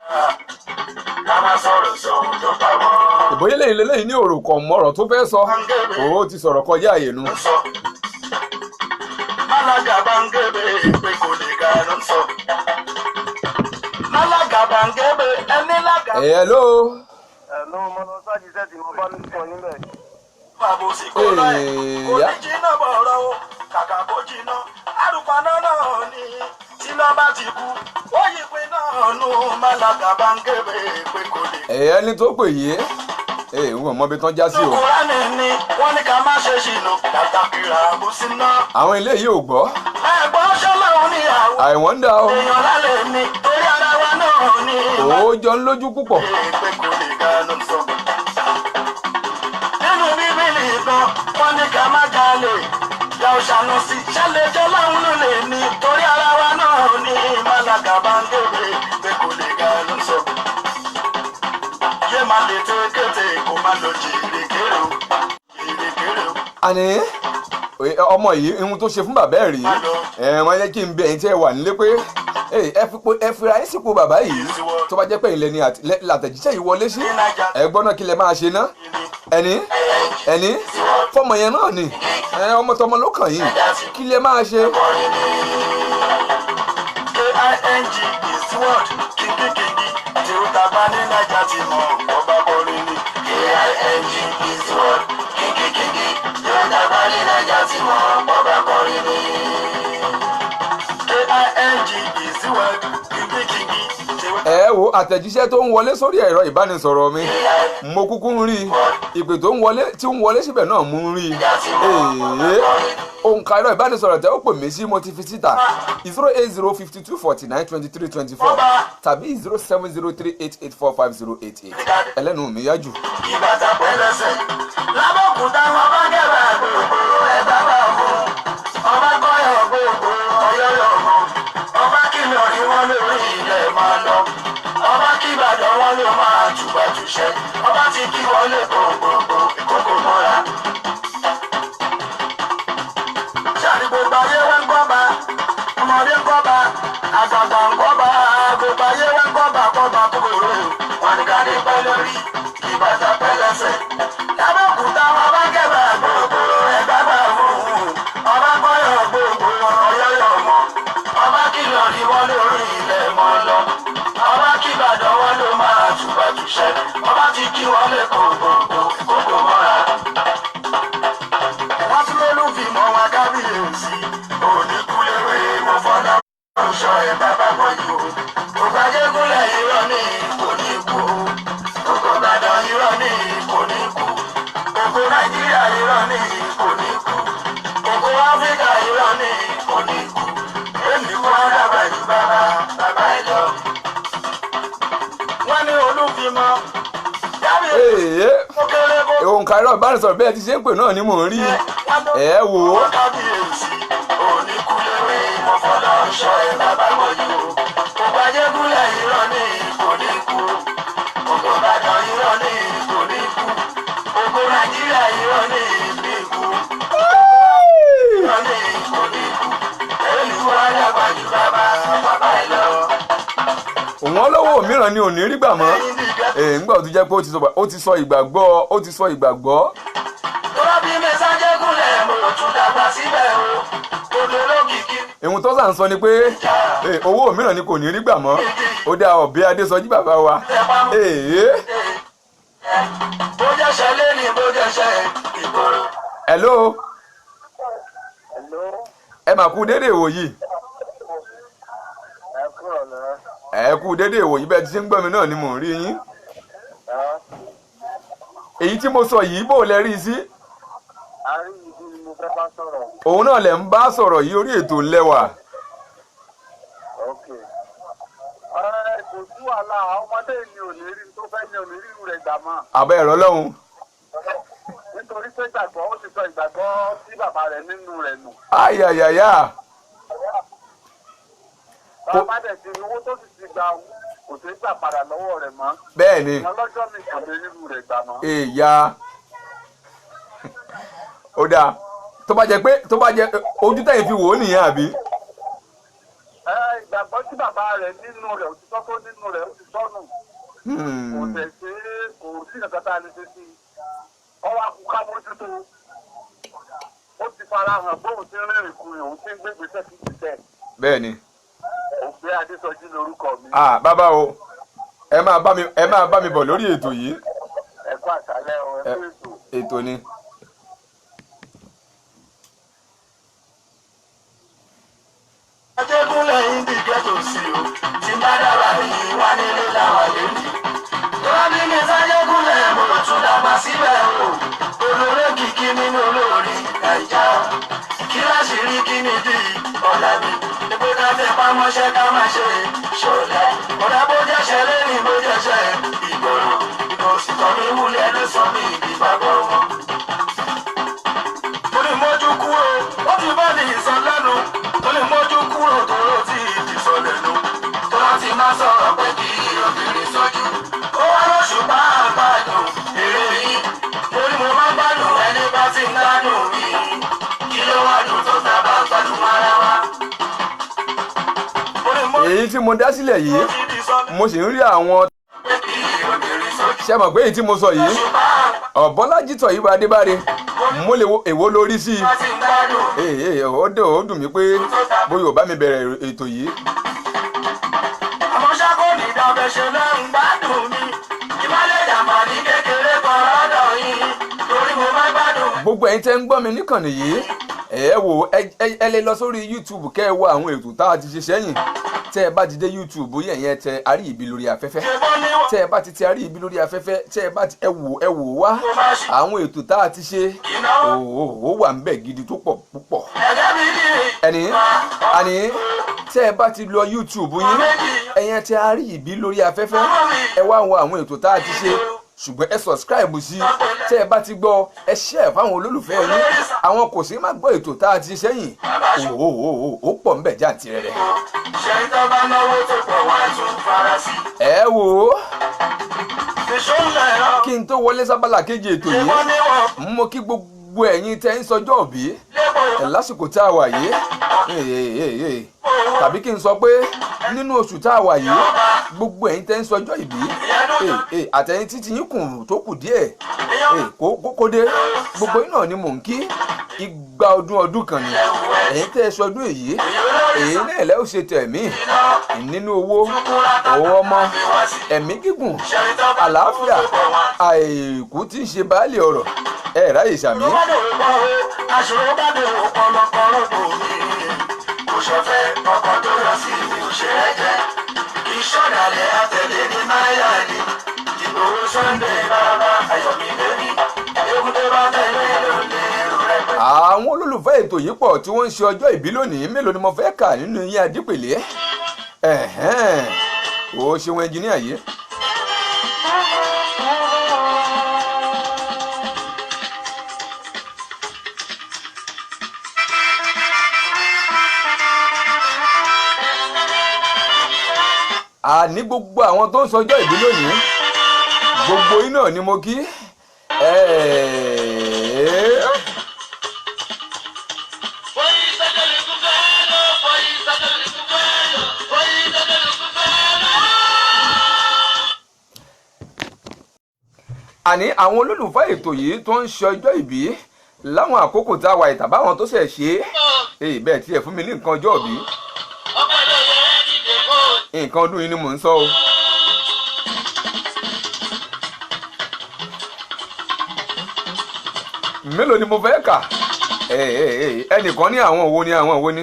Ká má sọ̀rọ̀ sọ̀hún tó pa wọ́n. Ìbóyè lẹ́yìn lẹ́yìn ní òrùkọ̀ mọ̀rọ̀ tó fẹ́ sọ, ó ti sọ̀rọ̀ kọjá àyè nu. Sọ. Málága bá ń gébé pé kò lè ga ló ń sọ. Málága bá ń gébé ẹni lága. Hello. Ẹ̀lú mo lọ sáàjì sẹ́ẹ̀tì, mo bá ní sọ yín bẹ́ẹ̀. Bàbá òsì kò lọ ẹ̀. Kò ní jiná bọ̀rọ̀ o. Kàkà kó jiná. Àrùpaná náà ni tíná bá ti kú. Ó yí pé náà nù málága bá ń gébé pé kò lè. Ẹ̀yẹ́ ní tó pè yé ee n kò mọ ibi tán já sí o. Kúránì ni wọ́n ní ká má ṣe ṣìnà pàtàkì rà bó sí ná. Àwọn eléyìí ò gbọ́. Ẹ̀gbọ́n ṣọlá òun ní àwọn Àìwọ́n ń dá o. èèyàn lálẹ́ ni torí ara wa náà ní. Ó jọ ń lójú púpọ̀. Pé kò lè ga ló ń sọ. Nínú Bíbélì gan, wọ́n ní ká má jalè. Yà ó ṣàánú sí, ṣàlejò láwọn ló lè ní torí ara wa náà ní Málága bá ń gèrè pé kò lè ga ló ń sọ. Yé máa lè tẹ́kẹ́tẹ́ kó má lọ jèrè kéré o, jèrè kéré o. Àní ọmọ yìí, ihun tó ṣe fún bàbá ẹ̀ rí ẹ, wọ́n yẹ kí n bẹ ẹ̀yin tí ẹ wà nílé pé Ẹ fira yín sípò bàbá yìí, tó bá jẹ́ pé ilẹ̀ ni làtẹ̀jíṣẹ́ yìí wọlé sí, ẹ gbọ́ náà, kí lẹ máa ṣe ná? Ẹni ẹni fọmọ yẹn náà ni ọmọ tọmọ ló kàn yín, kí lẹ máa ṣe? King is word kingi tí ó ta bá ní Naija ti mọ̀ ọba kọrin ni. King is word kingi tí ó ta bá ní Naija ti mọ̀ ọba kọrin ni. King is word kingi tí ó. Ẹ wo àtẹ̀jíṣẹ́ tó ń wọlé sórí ẹ̀rọ ìbánisọ̀rọ̀ mi, mo kúkú ń rí i. Ìpè tó ń wọlé, tí ń wọlé síbẹ̀ náà, mo ń rí i. Èè, òǹkà ẹ̀rọ ìbánisọ̀rọ̀ tẹ́ ó pè mí sí, mo ti fi síta: 08052492324 tàbí 07038845088. Ẹlẹ́nu mi yá jù. Ìbàtà pẹ́lẹ́sẹ̀ lábọ́kúta, wọn bá kẹ́bà gbogbo ẹ̀ bá fún ọba kọ́yọ̀ gbogbo ọ̀yọ́yọ̀ mọ́, ọba kìlọ̀ rí wọn lórí ilẹ̀ máa lọ, ọba kíbàdàn wọn ló máa tùbàtùṣẹ́, ọba ti kí wọn lè gbogbogbò ìkókò mọ́ra. Sáré gbogbo ayé wá ń kọ́ba, ọmọdé ń kọ́ba, àgbààgbà ń kọ́ba, gbogbo ayé wá ń kọ́ba kọ́ba kókòrò wọn ní ká dé pẹ́ lórí, kí bàtà pẹ́ lẹ́sẹ̀. Lábẹ́òkúta wọn bá kẹ́bà gbogbo ẹgbẹ́ bá fún un, ọba kọ́yọ̀ gbogbo ọ̀yọ́yọ̀ mọ́, ọba kìlọ̀ rí wọn lórí ilẹ̀ mọ́ lọ, ọba kíbàdàn wọn ló máa tùbàtùṣẹ́, ọba ti kí wọn lè kó gbogbo kókò mọ́ra. Wọ́n tún lólùfìmọ̀ wọn kábíyèsí oníkúléwé, mo fọlá ṣọ ẹ̀ bàbá pọ̀jù o. Ògbàjẹ́gúnlẹ̀ irọ́ ní kò ní kú o, ògo Ìbàdàn irọ́ ní kò ní kú, ògo Nàìjíríà irọ́ ní kò ní kú, ògo Áfíríkà irọ́ ní kò ní kú, èmi kú àdàbà ju bàbá bàbá ẹ lọ. Wọ́n ní olúfimọ́ kábíyèsí Èè, ó kéré kó òǹkà ẹ̀rọ ìbánisọ̀rọ̀ bẹ́ẹ̀ ti ṣe ń pè náà ni mò ń rí i. Ẹ wò ó. Kábíyèsí oníkúléwé, mo fọlọ́ ṣọ ẹ bàbá mọ̀jú o. Ògbàjẹ́gúnlẹ̀ irọ́ ní kò ní kú, ògo Ìbàdàn irọ́ ní kò ní kú, ògo Nàìjíríà irọ́ ní ní kú, irọ́ ní kò ní kú, èyí wá dàgbà ju bàbá bàbá ẹ lọ. Òun olówó mìíràn ni ò ní rí gbà mọ́. Èè, ńgbà tó jẹ́ pé ó ti sọ ìgbàgbọ́, ó ti sọ ìgbàgbọ́. Tọ́lá bí mi sájẹ́gúnlẹ̀, mo tún dàgbà síbẹ̀ o, odò lókìkí. Ìhun tó sà ń sọ ni pé owó mìíràn ni kò ní rí gbà mọ́. Ó dá ọ̀bẹ Adésọjí bàbá wa. Èè. Bó jẹ́ ṣe lé ní, bó jẹ́ ṣe ìgboro. Hello. Hello, Ẹ mà kú dédé ìwòyí. Ẹ kúrò lọ. Ẹ kú dédé ìwòyí. Bẹ́ẹ̀ ti ṣe ń gbọ́ mi náà ni mò ń rí yín. Èyí tí mo sọ yìí, bó lẹ rí i sí? Àárín ìdí ni mo fẹ́ bá sọ̀rọ̀. Òun náà lẹ ń bá sọ̀rọ̀ yìí, orí ètò lẹ́wà. Ok. Ẹ kò sí wàhálà, àwọn ọmọdé mi ò ní rí tó fẹ́ ní ò ní rí irú rẹ̀ gbà mọ́. Àbẹ́ ẹ̀rọ lọ́hùn. Nítorí pé ìgbàgbọ́, ó ti sọ ìgbàgbọ́ sí bàbá rẹ̀ nínú rẹ̀ nù. Ayayaya. Bàbá dẹ̀ ti owó tó sì ti gbà kò sí gbà padà lọ́wọ́ rẹ̀ mọ́. Bẹ́ẹ̀ ni. Ìyẹn lọ́jọ́ mi kò lè rí irú rẹ̀ gbà mọ́. Èèyà, ó dáa, tó bá jẹ pé tó bá jẹ ojú tẹ̀yìn fi wò ó nìyẹn, àbí? Ẹ ìgbàgbọ́ sí bàbá rẹ̀ nínú rẹ̀, òtítọ́ tó nínú rẹ̀, ó ti sọnù. Kò tẹ̀ ṣe é, kò sí nǹkan tá a lè ṣe sí i. Ọwọ́ akú ká mójútó. Ó ti fara hàn bóun ti ń rìnrìn kùnrin, òun ti ń gbé ìgbésẹ̀ sí ìgbésẹ̀. Bẹ́ẹ̀ ni. Ògbé Adésọjí lorúkọ mi. Ah, bàbá o, ẹ máa bá mi bọ̀ lórí ètò yìí. Ẹ kú àṣálẹ́ o, ẹ kú ètò. Ètò ni. Ajégúnlẹ̀ yìí ghetto sí o, tí bá dára yìí wá nílé làwà lẹ́nu. Tọ́lá bí mi sájégúnlẹ̀, mo tún dàgbà síbẹ̀ o, olóró kìkì nínú olórí Nàìjà. Kí láṣìírí kí ni bí ọ̀la mi? Ìpè ká fẹ́ pamọ́ṣẹ́ ká má ṣe ṣọ̀lẹ̀. Ọ̀dà bó jẹ́ṣẹ́ lẹ́yìn bó jẹ́ṣẹ́ ìgboro. Ìkọ̀sìtàn mi wúlẹ̀ ló sọ mí ìgbàgbọ́ wọn. Mo ní mójú kúrò, ó ti bá ní ìsọ lẹ́nu. Mo ní mójú kúrò tóró tí ìdìsọ lẹ́nu. Tó láti máa sọ̀rọ̀ pé kí obìnrin sójú. Ó wá lóṣù bá àgbàdùn èrè yìí. Mo ní mo máa gbádùn ẹni bá ti ń gbádùn mi. Kí ló wá dùn tó tá a bá gbádùn ara wa? Mo ní mo Èyí Èyí tí mo dá sílẹ̀ yìí, mo sì ń rí àwọn, ṣe mọ̀ pé èyí tí mo sọ yìí, Ọ̀bọ́lájí Tọ̀yìnbó Adébáre, mo lè wo èwo lórí sí i. Ee, ó dùn, ó dùn mí pé bóyá ò bá mi bẹ̀rẹ̀ ètò yìí. Àmọ́ ṣáko ní ìdábẹ̀ṣe náà ń gbádùn mi. Ìmọ̀lẹ̀ jàǹfààní kékeré kan lọ́dọ̀ yín. Torí mo máa gbádùn. Gbogbo ẹ̀yin tẹ́ ń gbọ́ mi níkànnì yìí, ẹ wò, ẹ lè lọ sórí YouTube kẹ́ ẹ wo àwọn ètò tá a ti ṣe sẹ́yìn. Tẹ́ ẹ bá ti dé YouTube yẹn, yẹn tẹ Àríyìbí lórí afẹ́fẹ́. Ṣé bọ́ níwọ̀n Tẹ́ ẹ bá ti tẹ Àríyìbí lórí afẹ́fẹ́, tẹ́ ẹ bá ti, ẹ wò, ẹ wò wá àwọn ètò tá a ti ṣe, ó wà ń bẹ̀ gidi tó pọ̀ púpọ̀. Ẹ̀gẹ́ mi ní Ẹni àní tẹ́ ẹ bá ti lọ YouTube yín, ẹ̀yẹn tẹ Àríyìbí lórí afẹ́fẹ́, ẹ wá wo àwọn ètò tá a ti ṣe. Ṣùgbọ́n ẹ subscribe sí i. Tẹ́ ẹ bá ti gbọ́, ẹ share fáwọn olólùfẹ́ yín, àwọn kò sí má gbọ́ ètò tá a ti ṣe sẹ́yìn. Ó ó pọ̀ ń bẹ̀ jáǹtirẹrẹ. Ṣé ń tọ́ bá náwó tó pọ̀ wá tún fara sí. Ẹ wò ó. Ìṣó ń lẹ̀ rọ. Kí n tó wọlé sábàlá kejì ètò Ṣé yìí, bọ́ níwọ̀n mo kí gbogbo ẹ̀yin tẹ́ ń sọjọ́ òbí lépò ẹ̀ lásìkò tá a wà yìí. Ee, ee, ee. Tàbí kí n sọ pé nínú oṣù tá a wà yìí, gbogbo ẹ̀yin tẹ́ ń sọjọ́ ìbí, ee, ee, àtẹ̀yin títí yín kùn tó kù díẹ̀, ee, kó dé, gbogbo yín náà ni mò ń kí. Igba ọdún ọdún kan ni ẹ̀yin tẹ́ ẹ sọdún èyí. Èyí náà lẹ́ ò ṣe tẹ̀mí nínú owó, owó ọmọ, ẹ̀mí gígùn, àlàáfíà, àìkú tí ń ṣe baálé ọ̀rọ̀. Ẹ̀ ráyè sàmí. Bá dòwò pọ̀ o, aṣòro bá dòwò pọ̀ lọ́kọ̀ọ́rọ̀ bò mí. Kò ṣọ̀fẹ́ ọkọ̀ tó lọ sí ibi òṣèré jẹ́. Ìṣọ̀dàlẹ̀ àtẹ̀lé ní náírà ni. Ìgbòho Sunday bàbá Ayọ̀mídé ní. Eégún tó bá tẹ̀lé ló lè rú rẹpẹ́. Àwọn olólùfẹ́ ètò yìí pọ̀ tí wọ́n ń ṣe ọjọ́ ìbí lónìí. Mélòó ni mo fẹ́ kà nínú yín adípèlé? Ẹ̀hẹ́n, ó ṣeun ẹnjìníà yìí. Àní gbogbo àwọn tó ń sọjọ́ ìbí lónìí, gbogbo yín náà ni mo kí. Ẹ̀ẹ́. Àní àwọn olólùfẹ́ ètò yìí tó ń ṣe ọjọ́ ìbí láwọn àkókò tá a wà ìtàbáwọn tó ṣẹ̀ ṣe é, èyí bẹ́ẹ̀ tiẹ̀ fún mi ní nǹkan ọjọ́ ìbí, nǹkan ọdún yìí ni mò ń sọ o. Mélòó ni mo fẹ́ kà? Ẹ, ẹ, ẹ, ẹnìkan ní àwọn òwo ni, àwọn òwo ni.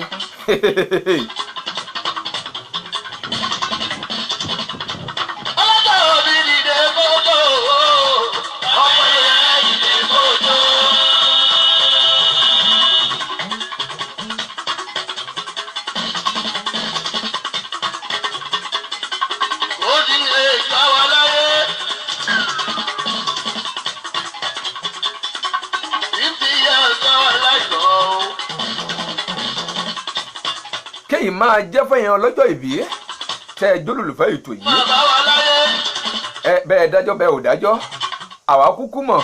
Ọlọ́jọ́ òbí dìde kókó, ọ̀pọ̀ yẹn dìde kókó. Ó ti lè gbà wá láyé. 50 years gbà wá láyọ̀ o. Kéyìí máa jẹ́ fẹ́yìn ọlọ́jọ́ ìbí tẹ́ ẹ jólùlùfẹ́ ètò yìí. Bàbá wa láyé. Ẹ bẹ́ẹ̀ dájọ́, bẹ́ẹ̀ ò dájọ́, àwa kúkú mọ̀.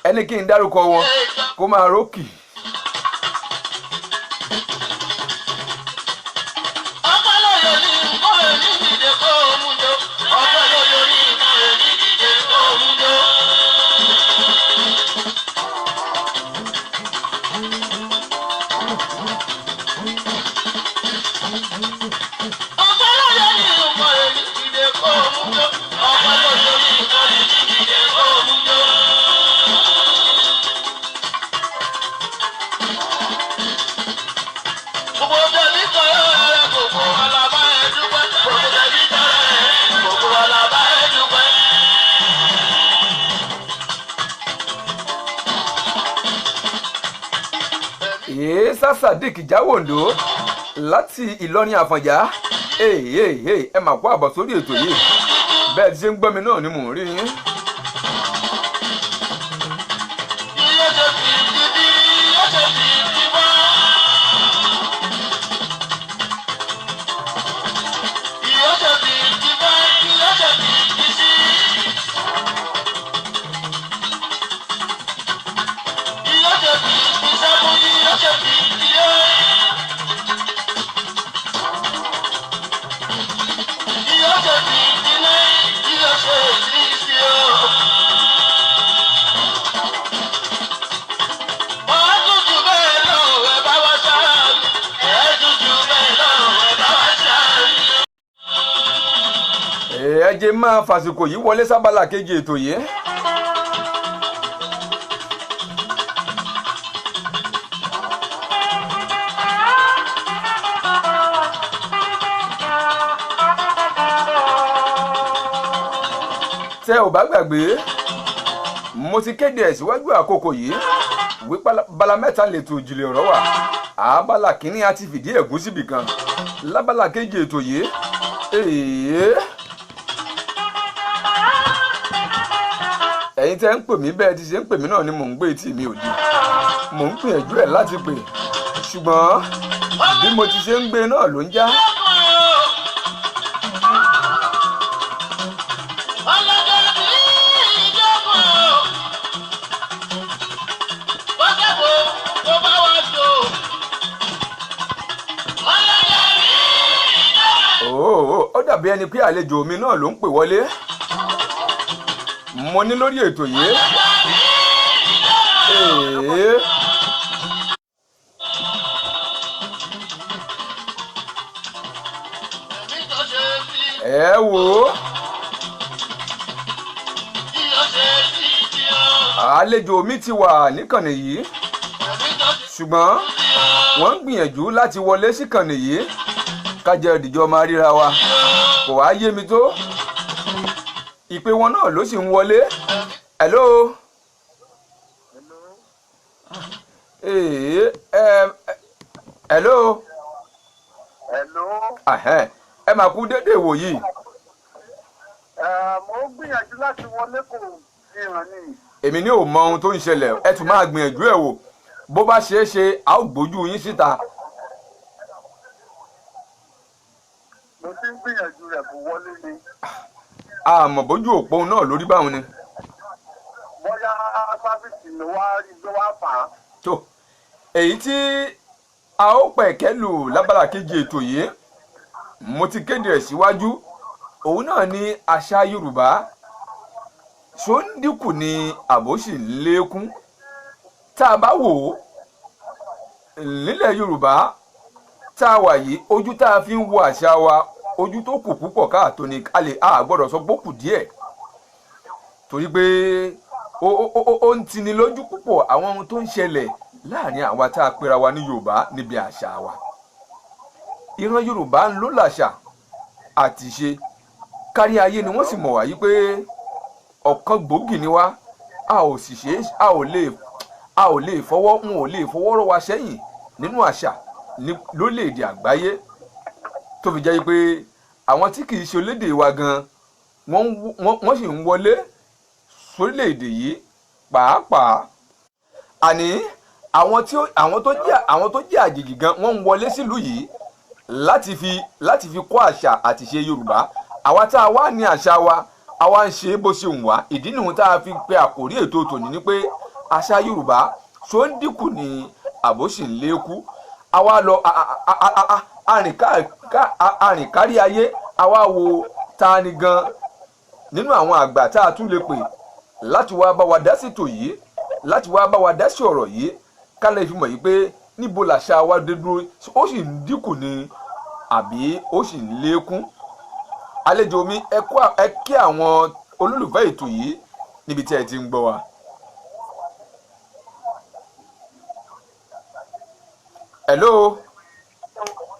Ẹni kí n dárúkọ wọn kó máa rókì. Ọpẹ́ lóye ní nǹkan èmi dìde kó o mú jọ. Ọpẹ́ lóye ní nǹkan èmi dìde kó o mú jọ. Ọpẹ́ lóye ní nǹkan èmi dìde kó o mú jọ. Ọpẹ́ lóye ní nǹkan èmi dìde kó o mú jọ. Gbogbo tẹ̀mí tọrọ rẹ, gbogbo wa la bá ẹ dúpẹ́. Gbogbo tẹ̀mí tọrọ rẹ, gbogbo wa la bá ẹ dúpẹ́. Èésà Sadiq Jáwòndó láti Ìlọrin Àfọ̀njá, ee ee ee, ẹ mà kó àbọ̀ sórí ètò yìí. Bẹ́ẹ̀ ti ṣe ń gbọ́ mi náà ni mò ń rí yín. Iye ṣe 50 bí, iye ṣe 51. Iye ṣe 55, iye ṣe 56. Iye ṣe 57, iye ṣe 58. Ẹ jẹ́ máa fàsìkò yìí wọlé sábàlá kejì ètò yìí. Tẹ́ ò bá gbàgbé, mo ti kéde ẹ̀ síwájú àkókò yìí wípé abala mẹ́ta lètò ìjìnlẹ̀ ọ̀rọ̀ wà. Abala kínní a ti fìdí ẹ̀gún síbì kan, lábala kejì ètò yìí èèyàn ẹ̀yin tẹ́ ń pè mí, bẹ́ẹ̀ ti ṣe ń pè mí náà ni mò ń gbé etí mi ò di, mò ń gbìyànjú ẹ̀ láti pè, ṣùgbọ́n bí mo ti ṣe ń gbé náà ló ń já. Ọlọ́jọ́ tí ìjọba bọ́sẹ̀bò tó bá wá tó. Ọlọ́jọ́ tí ìjọba. Òó, ó dàbí ẹni pé àlejò mi náà ló ń pè wọlé mo ní lórí ètò yìí. Èè. Èmi tó ṣe sí Ẹ wò ó, tí ó ṣe sí tí ó. Àlejò mi ti wà níkànnì yìí, Èmi tó ṣe ṣùgbọ́n sí ó. wọ́n ń gbìyànjú láti wọlé síkànnì yìí kájẹ ìdìjọ máa ríra wa. Kò wá yé mi tó, ìpè wọn náà ló sì ń wọlé. Hello. Ee, ẹ hello. Hello. Ahẹ́n, ẹ máa kú dédé ìwò yìí. Mo ń gbìyànjú láti wọlé, kò fi hàn ní. Èmi ní ò mọ ohun tó ń ṣẹlẹ̀. Ẹ tún máa gbìyànjú ẹ̀ wò, bó bá ṣeé ṣe, a ó gbójú yín síta. Mo ti ń gbìyànjú rẹ̀, kò wọlé ni. Àmọ́ bójú òpó náà lórí báwọn ni. Bóyá sáfìsì ló wá rí ló wá fà á. Tó èyí tí a ó pẹ̀kẹ́ lù lábala kejì ètò yìí, mo ti kéde ẹ̀ síwájú, òun náà ni àṣà Yorùbá ṣó ń dínkù ni àbó sì ń lékún? Tá a bá wò ó nílẹ̀ Yorùbá tá a wà yìí, ojú tá a fi ń wo àṣà wa, ojú tó kù púpọ̀ káàtó ni. A lè a gbọ́dọ̀ sọ gbókù díẹ̀, torí pé ó ń tini lójú púpọ̀ àwọn ohun tó ń ṣẹlẹ̀ láàrin àwa tá a pera wa ní Yorùbá níbi àṣà wa. Ìran Yorùbá ń ló làṣà àti ṣe kárí ayé ni wọ́n sì mọ̀ wá yí pé ọ̀kan gbòógì ni wá. A ò sì ṣe a ò lè fọwọ́ n ò lè fọwọ́ rọ́ wa sẹ́yìn nínú àṣà ní lórílẹ̀‐èdè àgbáyé, tó fi jẹ́ pé àwọn tí kì í ṣe olédè wa gan, wọ́n sì ń wọlé sórílẹ̀‐èdè yìí pàápàá. Àní àwọn tó jẹ́ àjèjì gan, wọ́n ń wọlé sílùú yìí láti fi kọ́ àṣà àti ṣe Yorùbá. Àwa tá a wá ní àṣà wa, àwa ń ṣe bó ṣe wù wá. Ìdí nìyẹn tá a fi pe àkórí ètò tòní ni pé àṣà Yorùbá ṣó ń dínkù ní àbó sì ń lékún? Àwa lọ arìn kárí ayé, àwa wo ta ni gan nínú àwọn àgbà tá a tún lè pè láti wá bá wa dá sí tò yìí, láti wá bá wa dá sí ọ̀rọ̀ yìí, ká lè fi mọ̀ yìí pé níbo làṣà wa dé dúró, ó sì ń dínkù ni àbí ó sì ń lékún? Àlejò mi, ẹ kí àwọn olólùfẹ́ ètò yìí níbi tí ẹ ti ń gbọ́ wa. Hello.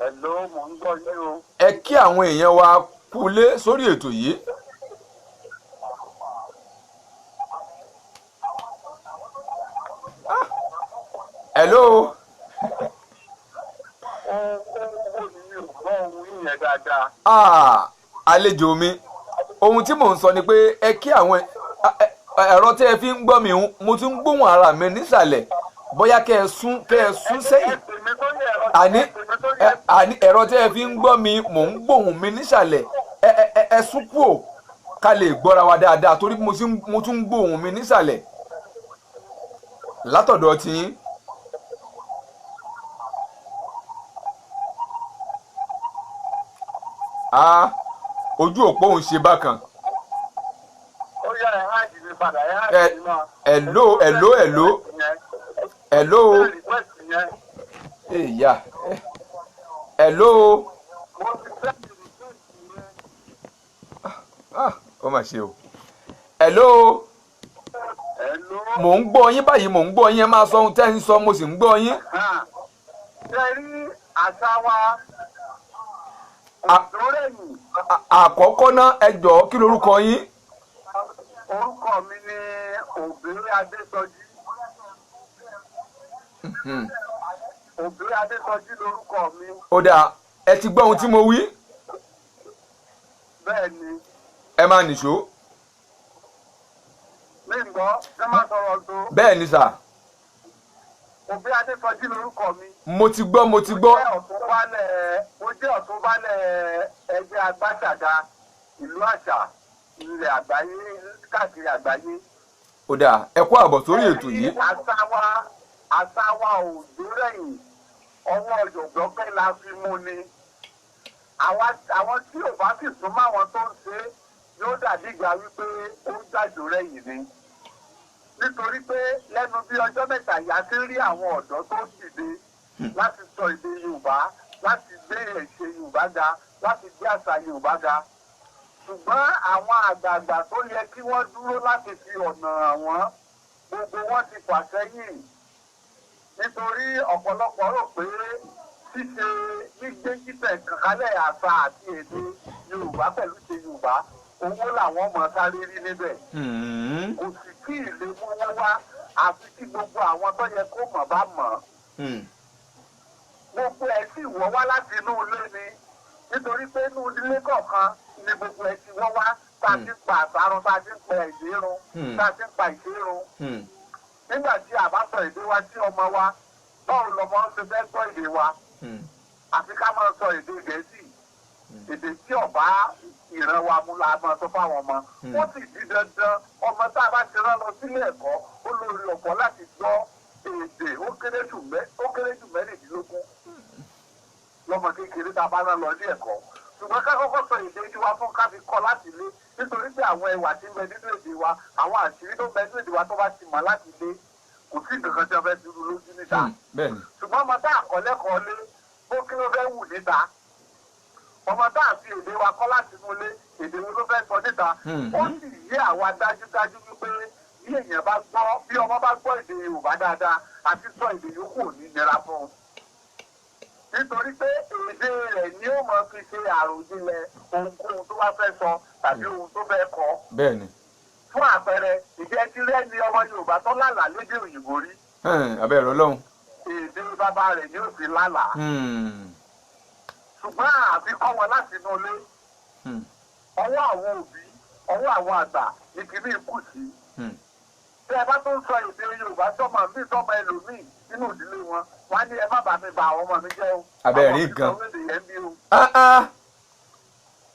Hello, mò ń gbọ́ yín o. Ẹ kí àwọn èèyàn wa kúlé sórí ètò yìí. Ah. Hello. Ó ní mi ò gbọ́ ohun yín yẹn dáadáa. Ah, àlejò mi, ohun tí mò ń sọ ni pé ẹ kí àwọn ẹ̀rọ tí ẹ fi ń gbọ́ mi ń, mo tún ń gbóhùn ara mi nísàlẹ̀. Bóyá kẹ́ ẹ sún sẹ́yìn. Ẹ pè mí sórí ẹ̀rọ. Àní Ẹ pè mí sórí ẹ̀rọ. Àní ẹ̀rọ tí ẹ fi ń gbọ́ mi, mò ń gbóhùn mi nísàlẹ̀. Ẹ sún kúò ká lè gbọ́ra wa dáadáa, torí mo tún ń gbóhùn mi nísàlẹ̀ látọ̀dọ̀ tiyín. Ah, ojú òpó ń ṣe bákan. Ó yá, ẹ háàjì mi padà, ẹ háàjì mi náà. Hello, hello, hello, hello. Request yẹn. Èyà, hello. Mo ti send request yẹn. Ah, ó mà ṣe o. Hello. Hello. Mò ń gbọ́ yín báyìí, mò ń gbọ́ yín. Ẹ máa sọ ohun tẹ́ ń sọ, mo sì ń gbọ́ yín. Ṣe rí àṣà wa òdòrèyìn. Àkọ́kọ́ náà, ẹ jọ̀ọ́, kí lorúkọ yín? Orúkọ mi ni Òbèrè Adésọjí. Òbèrè Adésọjí lorúkọ mi. Ó dáa, ẹ ti gbọ́ ohun tí mo wí. Bẹ́ẹ̀ ni. Ẹ máa nìṣó. Mi ń gbọ́ ṣé máa sọ̀rọ̀ tó. Bẹ́ẹ̀ ni sà. Òbèrè Adésọjí lorúkọ mi. Mo ti gbọ́, mo ti gbọ́. Mo jẹ́ ọ̀túnbálẹ̀ ẹgbẹ́ agbáṣàga ìlú àṣà ilẹ̀ àgbáyé káàkiri àgbáyé. Ó dáa, ẹ kú àbọ̀ sórí ètò yìí. Àṣà wa ò dórẹ̀yìn, ọwọ́ ọ̀jọ̀gbọ́n la fi mú ni. Àwọn tí ò bá sì súnmọ́ àwọn tó ń ṣe é yóò dàbí ìgbà wípé ó ń jàjò rẹ̀yìn ni. Nítorí pé lẹ́nu bí ọjọ́ mẹ́ta yìí a ti ń rí àwọn ọ̀dọ́ tó ń dìde láti sọ èdè Yorùbá, láti gbé ẹ̀ṣẹ̀ Yorùbá ga, láti gbé àṣà Yorùbá ga. Ṣùgbọ́n àwọn àgbààgbà tó yẹ kí wọ́n dúró láti fi ọ̀nà hàn wọ́n, gbogbo wọn ti fà sẹ́yìn. Nítorí ọ̀pọ̀lọpọ̀ rò pé ṣíṣe gbígbé títẹ̀ kàkálẹ̀ àṣà àti èdè Yorùbá pẹ̀lú ṣe Yorùbá, owó làwọn ọmọ sáré rí níbẹ̀. Kò sì tí ì lè mú wọn wá àfi kí gbogbo àwọn tó yẹ kó mọ̀ bá mọ̀. Gbogbo ẹ̀ sì wọ́ wá láti inú ilé ni, nítorí pé inú ilé kọ̀ọ̀kan ni gbogbo ẹ̀ ti wọ́ wá, tá a ti ń pa àṣàrun, tá a ti ń pa èdè run, tá a ti ń pa ìṣe run. Nígbà tí a bá sọ èdè wa sí ọmọ wa, báwo lọmọ ṣe fẹ́ gbọ́ èdè wa? Àfi ká máa sọ èdè Gẹ̀ẹ́sì, èdè tí ọba ìran wa mú la máa sọ fáwọn ọmọ. Ó sì di dandan, ọmọ tá a bá ti rán lọ sílé ẹ̀kọ́, ó lórí ọ̀pọ̀ láti gbọ́ èdè ó kéré jù 16 lọ́mọ kékeré tá a bá rán lọ ilé ẹ̀kọ́. Ṣùgbọ́n ká kọ́kọ́ sọ èdè tiwa fún, ká fi kọ́ láti ilé, nítorí pé àwọn ẹwà tí ń bẹ nínú èdè wa, àwọn àṣírí tó ń bẹ nínú èdè wa, tó bá ti mọ̀ láti ilé, kò sí nǹkan kan tí wọ́n fẹ́ dúró lójú níta. Ṣùgbọ́n ọmọ tá a kọ́ lẹ́kọ̀ọ́ lé, bó kí ló fẹ́ wù níta? Ọmọ tá a fi èdè wa kọ́ láti inú ilé, èdè wo ló fẹ́ sọ níta? Ó sì yé àwa dájúdájú wípé bí èèyàn bá gbọ́, bí ọmọ bá gbọ́ èdè Yorùbá dáadáa, àti sọ èdè yòókù ò ní nira fún un. Nítorí pé èdè rẹ̀ ni ó máa fi ṣe àròjinlẹ̀ ohunkóhun tó bá fẹ́ sọ tàbí ohun tó fẹ́ kọ. Bẹ́ẹ̀ni. Fún àpẹẹrẹ, ìjẹ́ ti rẹ́ ni ọmọ Yorùbá tó lálàá lédè òyìnbó rí? Abẹ́rẹ́ Ọlọ́run. Èdè bàbá rẹ̀ ni ó fi lálàá. Ṣùgbọ́n àfi kọ́ wọn láti inú ilé. Ọwọ́ àwọn òbí, ọwọ́ àwọn àgbà ni kìíní kù sí. Tẹ́ ẹ bá tó ń sọ èdè Yorùbá sọ́mọ mi, sọ́mọ ẹlòmíì nínú ìdílé wọn, wọ́n á ní ẹ má bàa mi bà àwọn ọmọ mi jẹ́ o. Abẹ́rẹ́ gan.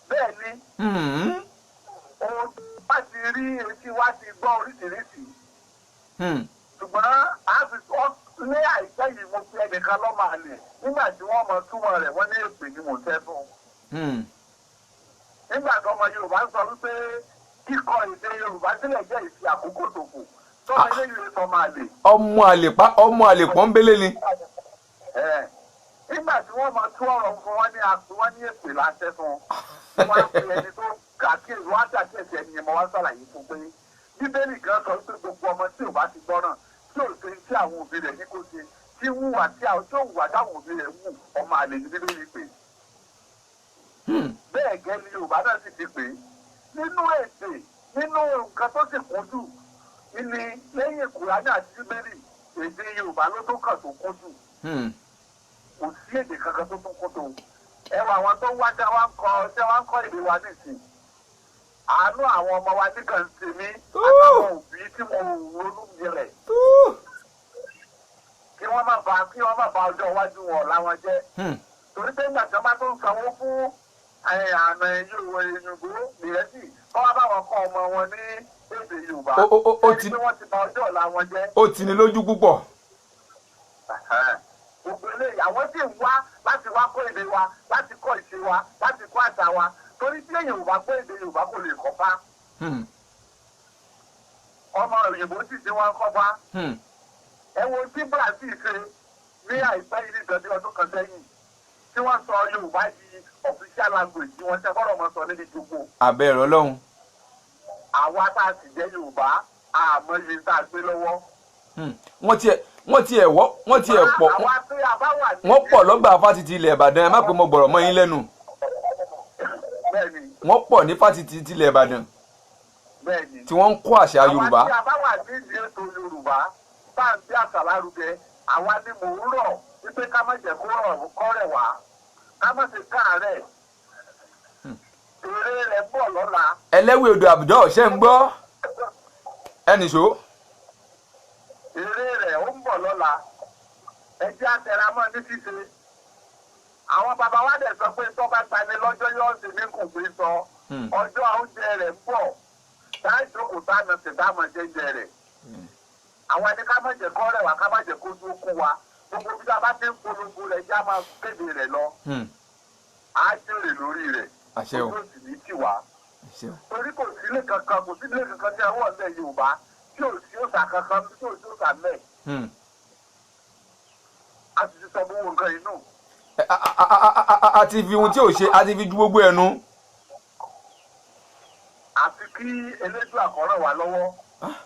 Bẹ́ẹ̀ ni. Ohun wá ti rí, etí wá ti gbọ́ oríṣiríṣi. Ṣùgbọ́n a fi ní àìpẹ́ yìí, mo fi ẹnìkan lọ́mọ àlè, nígbà tí wọ́n mọ túmọ̀ rẹ̀, wọ́n ní èpè ni mò ń tẹ́ fún un. Nígbà tí ọmọ Yorùbá ń sọ wípé kíkọ èdè Yorùbá sílẹ̀ jẹ́ ìfi àkókò ṣòfò, tọ́mọ eléyìí sọ máa lè. Ọmọ àlè pa, ọmọ àlè pọ́nbélé ni. Nígbà tí wọ́n mọ tú ọ̀rọ̀ fún wọn, ní àpò wọn ní èpè láṣẹ fún un. Wọ́n á fi ẹni tó kàkíyèsí, wọ́n á ṣàkíyèsí ẹni yẹn, mọ́ wá ṣàlàyé fún pé Bíbélì gan sọ pé gbogbo ọmọ tí ò bá ti gbọ́ràn, tí ò ṣe tí àwọn òbí rẹ̀ ní kó ṣe, tí wùwà tí àwọn tí ò wùwà táwọn òbí rẹ̀ wù, ọmọ àlè ní Bíbélì pè. Bẹ́ẹ̀ gẹ́ ni Yorùbá náà sì ti pè é. Nínú èdè, nínú nǹkan tó sì kún jù ní lẹ́yìn Kùránì àti Bíbélì, èdè Yorùbá ló tó kàn tó kún jù. Kò sí èdè kankan tó tún kún tó. Ẹwà àwọn tó wá tí wọ́n ń kọ́ èdè wa nísìn. Àánú àwọn ọmọ wa nìkan ń ṣe mí, àtàwọn òbí tí mo ronú jinlẹ̀. Kí wọ́n má bà ọjọ́ iwájú wọn ọ̀la wọn jẹ́. Torí pé nígbà tí wọ́n bá tó ń sanwó fún àmì Yorùbá Gẹ̀ẹ́sì, kọ́ wá bá wọn kọ́ ọmọ wọn ní èdè Yorùbá. Ẹni pé wọ́n ti bà ọjọ́ ọ̀la wọn jẹ́. Ó ti ní lójú púpọ̀. Gbogbo eléyìí, àwọn sì ń wá láti wá kọ́ èdè wa, láti kọ́ ìṣe wa, láti kọ́ àṣà wa. Torí tí èèyàn ò bá kọ́ èdè Yorùbá, kò lè kọ́ fá. Ọmọ òyìnbó sì ti wá ń kọ́ fá. Ẹ wo tí Brazil ṣe ní àìpẹ́ yìí, nìkan bí ọdún kan sẹ́yìn, tí wọ́n sọ Yorùbá di official language tí wọ́n ṣe fọ́rọ̀ mọ́ sọ níbi gbogbo. Abẹ́rẹ́ Ọlọ́run. Àwa tá a sì jẹ́ Yorùbá, àmọ́ iye tá a gbé lọ́wọ́. Wọ́n tiẹ̀ wọ́, wọ́n tiẹ̀ pọ̀. Àwa tí a bá wà ní. Wọ́n pọ̀ lọ́gbà fásitì ilẹ̀ Ìbàdàn. Ẹ má pé mo gbọ̀rọ̀ mọ́ yín lẹ́nu. Bẹ́ẹ̀ni. Wọ́n pọ̀ ní fásitì tilẹ̀ Ìbàdàn tí wọ́n ń kọ́ àṣà Yorùbá. Àwa tí a bá wà nídìí ètò Yorùbá, tá à ń gbé àṣà lárugẹ, àwa ni mò ń rọ̀ wípé ká má jẹ́ kó rọ̀ kọ́rẹ̀ wá, ká má ṣe káàárẹ̀. Èrè rẹ̀ bọ̀ lọ́la. Ẹlẹ́wì odò àbùdá ọ̀ṣẹ́ ń gbọ́ ẹnì ṣó. Èrè rẹ̀ ó ń bọ̀ lọ́la. Ẹ jẹ́ àtẹ̀rámọ́ ní ṣíṣe. Àwọn bàbá wa dẹ̀ sọ pé tó bá tani lọ́jọ́ yóò sì ní kò gbé sọ. Ọjọ́ oúnjẹ rẹ̀ ń bọ̀. Tá ìjókòó tá a nà sí tá a mọ̀ jẹ́jẹ́ rẹ̀. Àwọn ẹni ká má jẹ́ kó rẹ̀ wá, ká má jẹ́ kó dúró kú wa. Gbogbo bí a bá ti ń polongo rẹ̀, já máa kéde rẹ̀ lọ. Á jèrè lórí rẹ̀. Àṣẹ o. Ojú òsì ní tiwa. Àṣẹ o. Torí kò sí ilé kankan, kò sí ilé kankan ní àwọn ọ̀lẹ́ Yorùbá tí ò sí òòṣà kankan, tí ò sí òòṣà mẹ́ẹ̀. A sì ti sọ gbogbo nǹkan inú. A ti fi ohun tí ò ṣe, a ti fi ju gbogbo ẹnu. Àfi kí Elédùà kó ràn wá lọ́wọ́,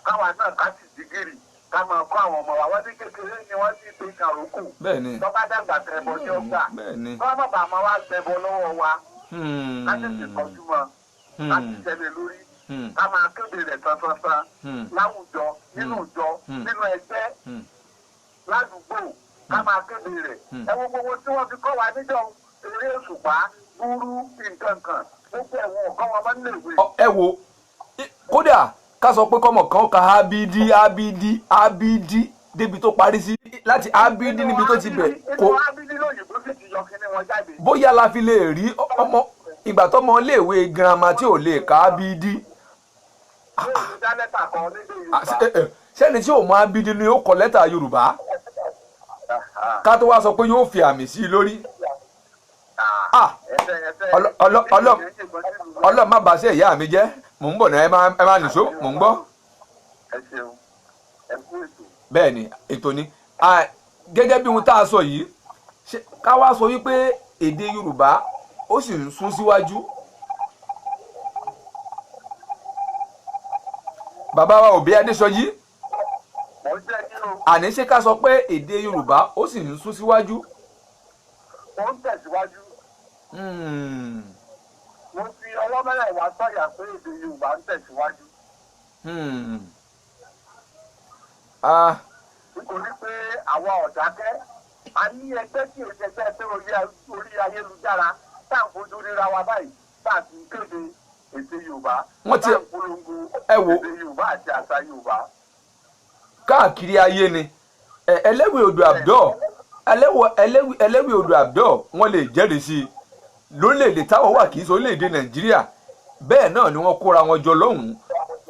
káwa náà ká sì dígìrì, ká máa kọ́ àwọn ọmọ wa. Wọ́n ní kékeré ni wọ́n ti pe kàrókù. Tó bá dàgbà, tẹ̀bọ ní ọgbà. Kọ́ má bàa máa wá gbẹbọ lọ́wọ́ wa. Ká tètè kọjú mọ́, ká sì tẹ̀lé lórí, ká máa kéde rẹ̀ tantantan láwùjọ, nínú ìjọ, nínú ẹgbẹ́, ládùúgbò, ká máa kéde rẹ̀. Ẹ wo gbogbo tí wọ́n fi kọ́ wa níjọ́, eré òṣùpá gbúrú nǹkan kan, gbogbo ẹ̀wọ̀n ọ̀kọ́ wọn máa ń lè wé. Ẹ wo, kódà ká sọ pé kọ́mọ kan ka abd abd abd débi tó parí sí, láti abd níbi tó ti bẹ̀ kó Inú abd lóyìnbó sì ti yọ kíní wọn jáde. Bóyá la fi lè rí ọmọ ìgbà tọmọ iléèwé girama tí ò lè ka abd. Yóò ti dá lẹ́tà kan lédè Ah, Yorùbá. Sẹ́ni tí ò mọ abd ni ó kọ lẹ́tà Yorùbá, ká tó wá sọ pé yóò fi àmì sí i lórí. Ah, Ọlọ́run má bàa ṣe ìyá mi jẹ́. Mò ń bọ̀ náà, ẹ má nìṣó, mò ń gbọ́. Ẹ ṣeun, ẹ kú ètò. Bẹ́ẹ̀ ni, ètò ni. Ah, gẹ́gẹ́ bí ohun tá a sọ yìí, ṣé ká wá sọ wípé èdè Yorùbá ó sì ń sún síwájú? Bàbá wa Òbí Adéṣọjí. Mò ń jẹ́ kí o. Àní ṣé ká sọ pé èdè Yorùbá ó sì ń sún síwájú? Ó ń tẹ̀síwájú. Mo fi ọwọ́ mẹ́rẹ̀ẹ̀wá sọ̀yà pé èdè Yorùbá ń tẹ̀síwájú. Ah. Nítorí pé àwa ọ̀dákẹ́, a ní ẹgbẹ́ tí èsì ẹgbẹ́ pé orí ayélujára tá à ń fojú ríra wa báyìí, tá à sì ń kéde èdè Yorùbá, tá à ń polongo Ẹ wo. èdè Yorùbá àti àṣà Yorùbá. Káàkiri ayé ni. Ẹlẹ́wì odò àbdọ́, ẹlẹ́wì odò àbdọ́, wọ́n lè jẹ́rìí sí i. Lórílẹ̀‐èdè táwọn wà, kì í ṣe orílẹ̀‐èdè Nàìjíríà, bẹ́ẹ̀ náà ni wọ́n kóra wọn jọ lọ́hùn-ún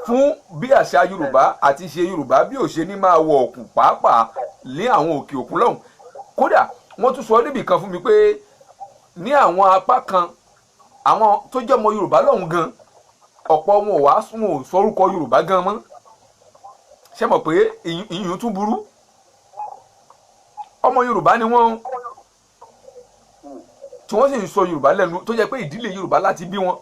fún bí àṣà Yorùbá àti ṣe Yorùbá bí ò ṣe ní máa wọ òkun, pàápàá ní àwọn òkè òkun lọ́hùn. Kódà wọ́n tún sọ níbì kan fún mi pé ní àwọn apá kan, àwọn tó jẹ́ ọmọ Yorùbá lọ́hùn gan, ọ̀pọ̀ wọn ò wá sún, ò sọrúkọ Yorùbá gan mọ́. Ṣé mọ̀ pé ìyún tún burú? Ọmọ Yorùbá ni wọ́n, tí wọ́n sì ń sọ Yorùbá lẹ́nu, tó jẹ́ pé ìdílé Yorùbá láti bí wọn,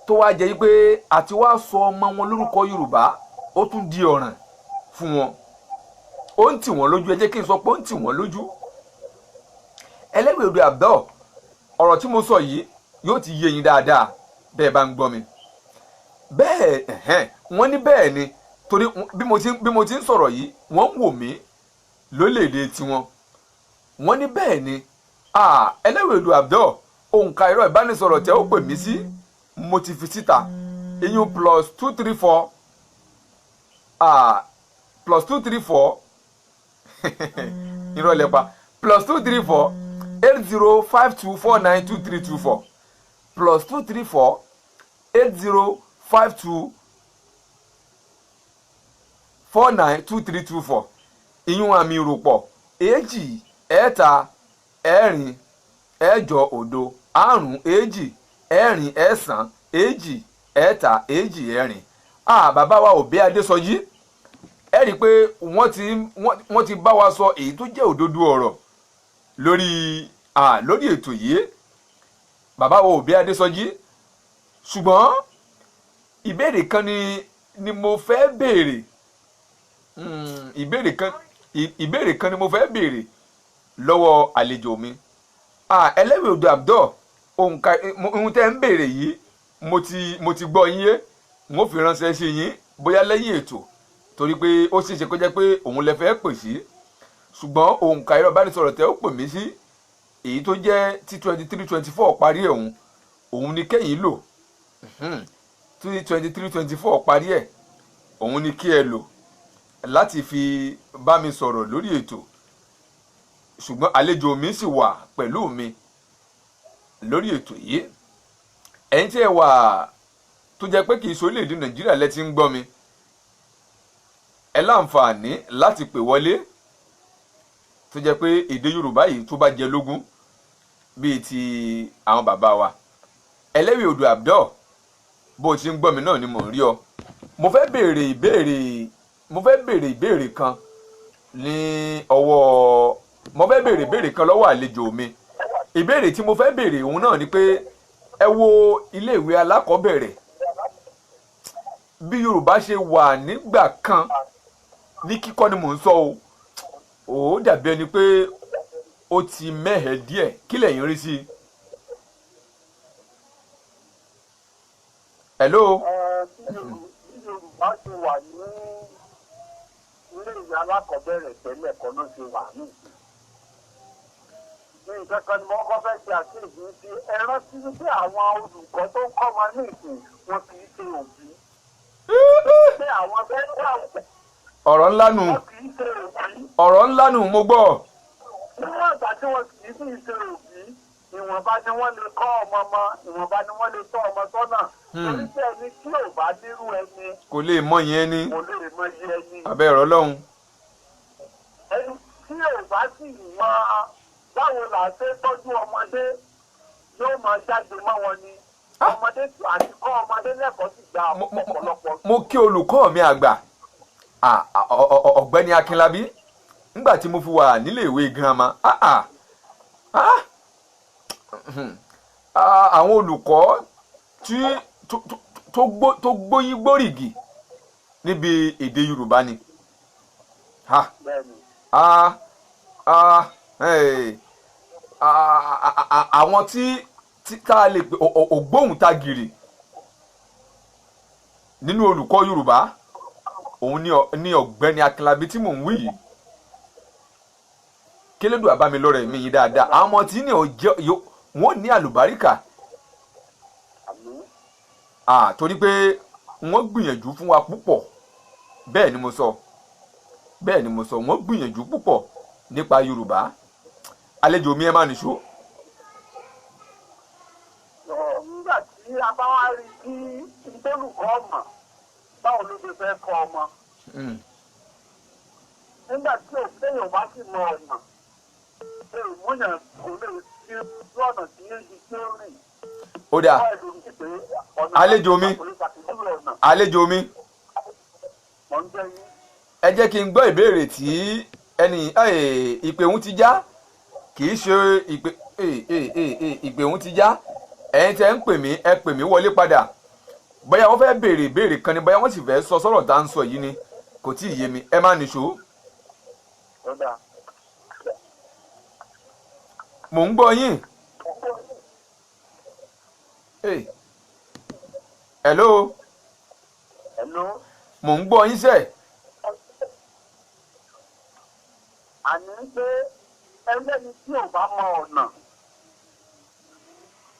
tó wá jẹ́ pé àti wá sọ ọmọ wọn lórúkọ Yorùbá, ó tún di ọ̀ràn fún wọn, ó ń tì wọ́n lójú. Ẹ jẹ́ kí n sọ pé ó ń tì wọ́n lójú. Ẹlẹ́gbẹ̀ẹ́ àbdọ́, ọ̀rọ̀ tí mo sọ yìí yóò ti yé yín dáadáa bẹ́ẹ̀ bá ń gbọ́ mi bẹ́ẹ̀. Ẹ̀hẹ́n, wọ́n ní bẹ́ẹ̀ ni, torí bí mo ti ń sọ̀rọ̀ yìí, wọ́n ń wò mí lólèdè tiwọn. Wọ́n ní bẹ́ẹ̀ ni. Ẹlẹ́wẹ̀ẹ́dù àbdọ́, òǹkà ẹ̀rọ ìbánisọ̀rọ̀ tẹ́ ó pè mí sí, mo ti fi síta, ìyún +234, +234, irọ́ lẹ́pa, +234 8052492324, +234 8052492324. Ìyún àmì ìròpọ̀ 2 3 4 8 0 5 2 4 9 2 3 2 4, +234 8052492324. Bàbá wa Òbí Adésọjí, ẹ rí i pé wọ́n ti bá wa sọ èyí tó jẹ́ òdodo ọ̀rọ̀ lórí ètò yìí, bàbá wa Òbí Adésọjí. Ṣùgbọ́n ìbéèrè kan ni ni mo fẹ́ béèrè. Ìbéèrè kan ni mo fẹ́ béèrè lọ́wọ́ àlejò mi. Ẹlẹ́wìí odò Abdul, ohun tẹ́ ń béèrè yìí mo ti gbọ́ yín yé, n ó fi ránṣẹ́ sí yín bóyá lẹ́yìn ètò, torí pé ó ṣeéṣe kó jẹ́ pé òun lẹ fẹ́ pè sí, ṣùgbọ́n òǹkà ẹ̀rọ ìbánisọ̀rọ̀ tẹ́ ó pè mí sí èyí tó jẹ́ tí 23 24 parí ẹ̀, òun ni kẹ́yìn lò. Tí 23 24 parí ẹ̀, òun ni kí ẹ lò láti fi bá mi sọ̀rọ̀ lórí ètò. Ṣùgbọ́n àlejò mi sì wà pẹ̀lú mi lórí ètò yìí. Ẹ̀yin tí ẹ wà tó jẹ́ pé kì í ṣe orílẹ̀-èdè Nàìjíríà lẹ ti ń gbọ́ mi, ẹ láǹfààní láti pè wọlé, tó jẹ́ pé èdè Yorùbá yìí tó bá jẹ lógún bíi ti àwọn bàbá wa. Ẹlẹ́wìí odò Abdul, bó o ti ń gbọ́ mi náà ni mò ń rí ọ. Mo fẹ́ béèrè ìbéèrè kan ní ọwọ́, mo fẹ́ béèrè ìbéèrè kan lọ́wọ́ àlejò mi. Ìbéèrè tí mo fẹ́ béèrè òun náà ni pé, ẹ wo iléèwé alákọ̀ọ́bẹ̀rẹ̀, bí Yorùbá ṣe wà nígbà kan ní kíkọ́ ni mò ń sọ o, ó dàbí ẹni pé ó ti mẹ́hẹ̀ díẹ̀. Kí lẹ̀yin rí sí i? Hello. Bí Yorùbá ṣe wà ní ilé ìwé alákọ̀ọ́bẹ̀rẹ̀ tẹ́lẹ̀ kọ́ ló ṣe wà ní ìsìn. Nǹkan kan ni mo kọ́ fẹ́ ṣe àkíyèsí sí. Ẹ rántí wípé àwọn olùkọ́ tó ń kọ́ wọn ní ìsìn, wọn kì í ṣe òbí. Pé àwọn fẹ́ Ọ̀rọ̀ ńlá nù. Wọn kì í ṣe òbí. Ọ̀rọ̀ ńlá nù, mo gbọ́. Níwọ̀n ìgbà tí wọn kì í sì ṣe òbí, ìwọ̀nba ni wọ́n lè kọ́ ọmọ mọ, ìwọ̀nba ni wọ́n lè tọ́ ọmọ sọ́nà. Torí pé ẹni tí ò bá nírú ẹni Kò lè mọ yẹn ni. kò lè mọ iye ẹni. Abẹ́ ẹ̀rọ lọ́hùn. Ẹni tí ò bá sì mọ báwo là á ṣe tọ́jú ọmọdé, yóò máa jáde mọ́ wọn ni. Ọmọdé àti kọ́ ọmọdé lẹ́kọ̀ọ́ sì gba ọ̀pọ̀lọpọ̀. Mo kí olùkọ́ mi àgbà, Ọ̀gbẹ́ni Akínlábí, nígbà tí mo fi wà nílé ìwé girama. Àwọn olùkọ́ tí tó gbóyìn gbórígì níbi èdè Yorùbá ni. Bẹ́ẹ̀ni. Àwọn tí tá a lè pè ògbóǹtagìrì nínú olùkọ́ Yorùbá, òun ni Ọ̀gbẹ́ni Akínlábí tí mò ń wí yìí. Kélédù àbámilọ́rẹ̀ mi yìí dáadáa. Àwọn ọmọ tí ní ọjọ́ wọ́n ní àlùbáríkà. Àmín. Torí pé wọ́n gbìyànjú fún wa púpọ̀. Bẹ́ẹ̀ ni mo sọ, bẹ́ẹ̀ ni mo sọ, wọ́n gbìyànjú púpọ̀ nípa Yorùbá. Àlejò mi, ẹ má nìṣó. Nígbà tí a bá wá rí kí ìtọ́lùkọ́ ọmọ, báwo ló ṣe fẹ́ kọ́ ọmọ? Nígbà tí òṣèlú bá sì mọ ọ̀nà, lè múyàn kò lè fi ọ̀nà tí ó yí tí ó rìn. Ó dáa. Wọ́n ẹ̀dùn sí pé ọ̀nà Àlejò mi. kò lè ṣàpèjúwe ọ̀nà. Àlejò mi. Mọ̀ ń jẹ́ yín. Ẹ jẹ́ kí n gbọ́ ìbéèrè tí ẹni ìpè òun ti já. Kì í ṣe ìpè ìpè òun ti já. Ẹ̀yin tẹ́ ń pè mí, ẹ pè mí wọlé padà. Bóyá wọ́n fẹ́ béèrè ìbéèrè kan ni, bóyá wọ́n sì fẹ́ sọ sọ́rọ̀ tá à ń sọ yìí ni, kò tí ì yé mi. Ẹ má nìṣó. Ó dáa. Mò ń gbọ́ yín. Hey. Hello. Hello. Mò ń gbọ́ yín sẹ́. Àní pé ẹlẹ́ni tí ò bá mọ ọ̀nà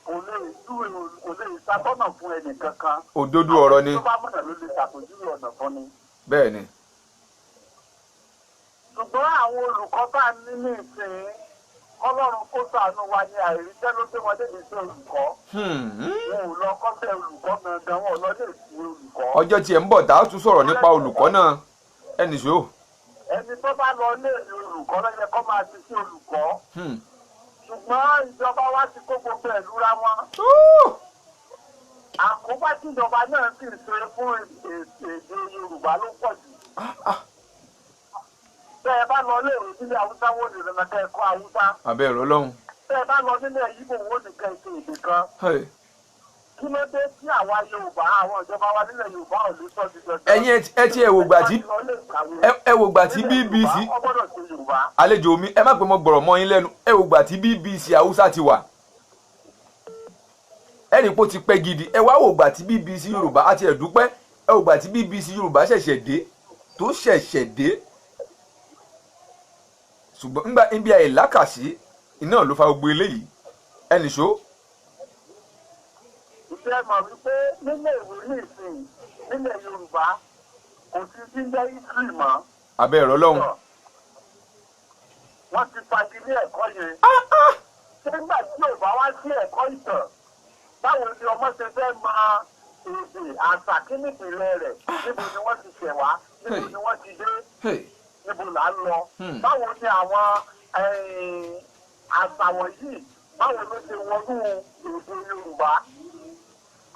kò lè júwe, kò lè ṣàtọ́nà fún ẹnì kankan. Òdodo ọ̀rọ̀ ni. Tó bá mọ̀nà ló lè ṣàpèjúwe ọ̀nà fún ni. Bẹ́ẹ̀ ni. Ṣùgbọ́n àwọn olùkọ́ bá ní ní ìsìn, Ọlọ́run kó ṣàánú wa ní, àìríṣẹ́ ló gbé wọn débi sí olùkọ́. Wọn ò lọ kọ́ṣẹ́ olùkọ́ gangan, wọn ò lọ lè sí olùkọ́. Ọjọ́ tiẹ̀ ń bọ̀ tá a tún sọ̀rọ̀ nípa olùkọ́ náà, ẹnì ṣó. Ẹni tó bá lọ lé ìwé olùkọ́ ló yẹ kó máa ti sí olùkọ́. Ṣùgbọ́n ìjọba wa ti kó gbogbo ẹ̀ lúra wọn. Àkóbá tí ìjọba náà sì ń ṣe fún èdè Yorùbá ló pọ̀ jù. Bẹ́ ẹ bá lọ léèrè nílẹ̀ Haúsá, wọ́n lè rìnnà kẹ́ ẹ kọ́ Haúsá. Abẹ́ ẹ̀rọ lọ́hùn. Bẹ́ ẹ bá lọ nílẹ̀ Yíbò, wọ́n ní kẹ́ ẹ ṣe èdè kan. Hey. Kí ló dé tí àwa Yorùbá, àwọn ìjọba wa nílẹ̀ Yorùbá ò lè sọ di dandan? Ẹ̀yin ẹ ti ẹ wò gbà tí ẹ wò gbà tí BBC Wọ́n gbọ́dọ̀ ṣe Yorùbá. Àlejò mi, ẹ má pè mọ́ gbọ̀rọ̀ mọ́ yín lẹ́nu. Ẹ wò gbà tí BBC Haúsá ti wà, ẹ rí i pé ó ti pẹ́ gidi. Ẹ wá wò gbà tí BBC Yorùbá àti ẹ̀dúpẹ́. Ẹ wò gbà tí BBC Yorùbá ṣẹ̀ṣẹ̀ dé, tó ṣẹ̀ṣẹ̀ dé. Ṣùgbọ́n ńgbà ibi àìlákàsí iná ló fa gbogbo eléyìí. Ẹnì ṣó. Ìfẹ́ mọ̀ wípé nílẹ̀ ìwé ní ìsìn nílẹ̀ Yorùbá kò sí sí ń jẹ́ history mọ́. Abẹ́ ẹ̀rọ lọ́hùn. Wọ́n ti fagilé ẹ̀kọ́ yẹn. Ṣé nígbà tí ò bá wá sí ẹ̀kọ́ ìtàn, báwo ni ọmọ ṣe fẹ́ mọ èdè àṣà, kí nìpìlẹ̀ rẹ̀, níbo ni wọ́n ti ṣẹ̀ wá, níbo ni wọ́n ti dé, níbo là ń lọ? Báwo ni àwọn àṣà wọ̀nyí, báwo ló ṣe wọnú èdè Yorùbá,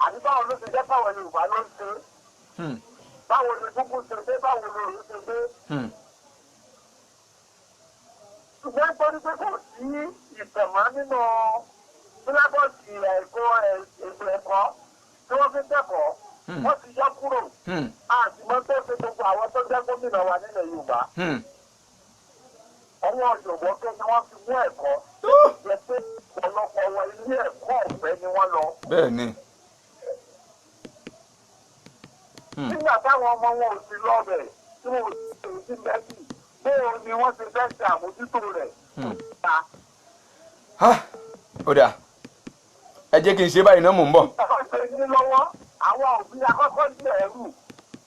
àbí báwo ló ṣe jẹ́ báwo Yorùbá ló ń ṣe? Báwo ni kúkú ṣe dé? Báwo ni òun ṣe dé? Ṣùgbọ́n nítorí pé kò sí ìtẹ̀mọ́ nínú syllabus ẹ̀kọ́, ètò ẹ̀kọ́ tí wọ́n fi kẹ́kọ̀ọ́, wọ́n ti yọ kúrò. Àti mọ́ tó ṣe gbogbo àwọn tó jẹ́ gómìnà wa nílẹ̀ Yorùbá, ọwọ́ ọ̀jọ̀gbọ́n tó ni wọ́n fi mú ẹ̀kọ́ jẹ́ pé ọ̀pọ̀lọpọ̀ wọn, ilé ẹ̀kọ́ ọ̀fẹ́ ni wọ́n lọ. Bẹ́ẹ̀ ni. Nígbà táwọn ọmọ wọn ò sí lọ́bẹ̀ tí wọn ò sí mẹ́sì, bóun ni wọ́n ti fẹ́ ṣe àmójútó rẹ̀? Ó dáa, ẹ jẹ́ kí n ṣe báyìí náà, mò ń bọ̀. Ṣe ní lọ́wọ́ àwọn òbí akọ́kọ́ ní ẹ̀rù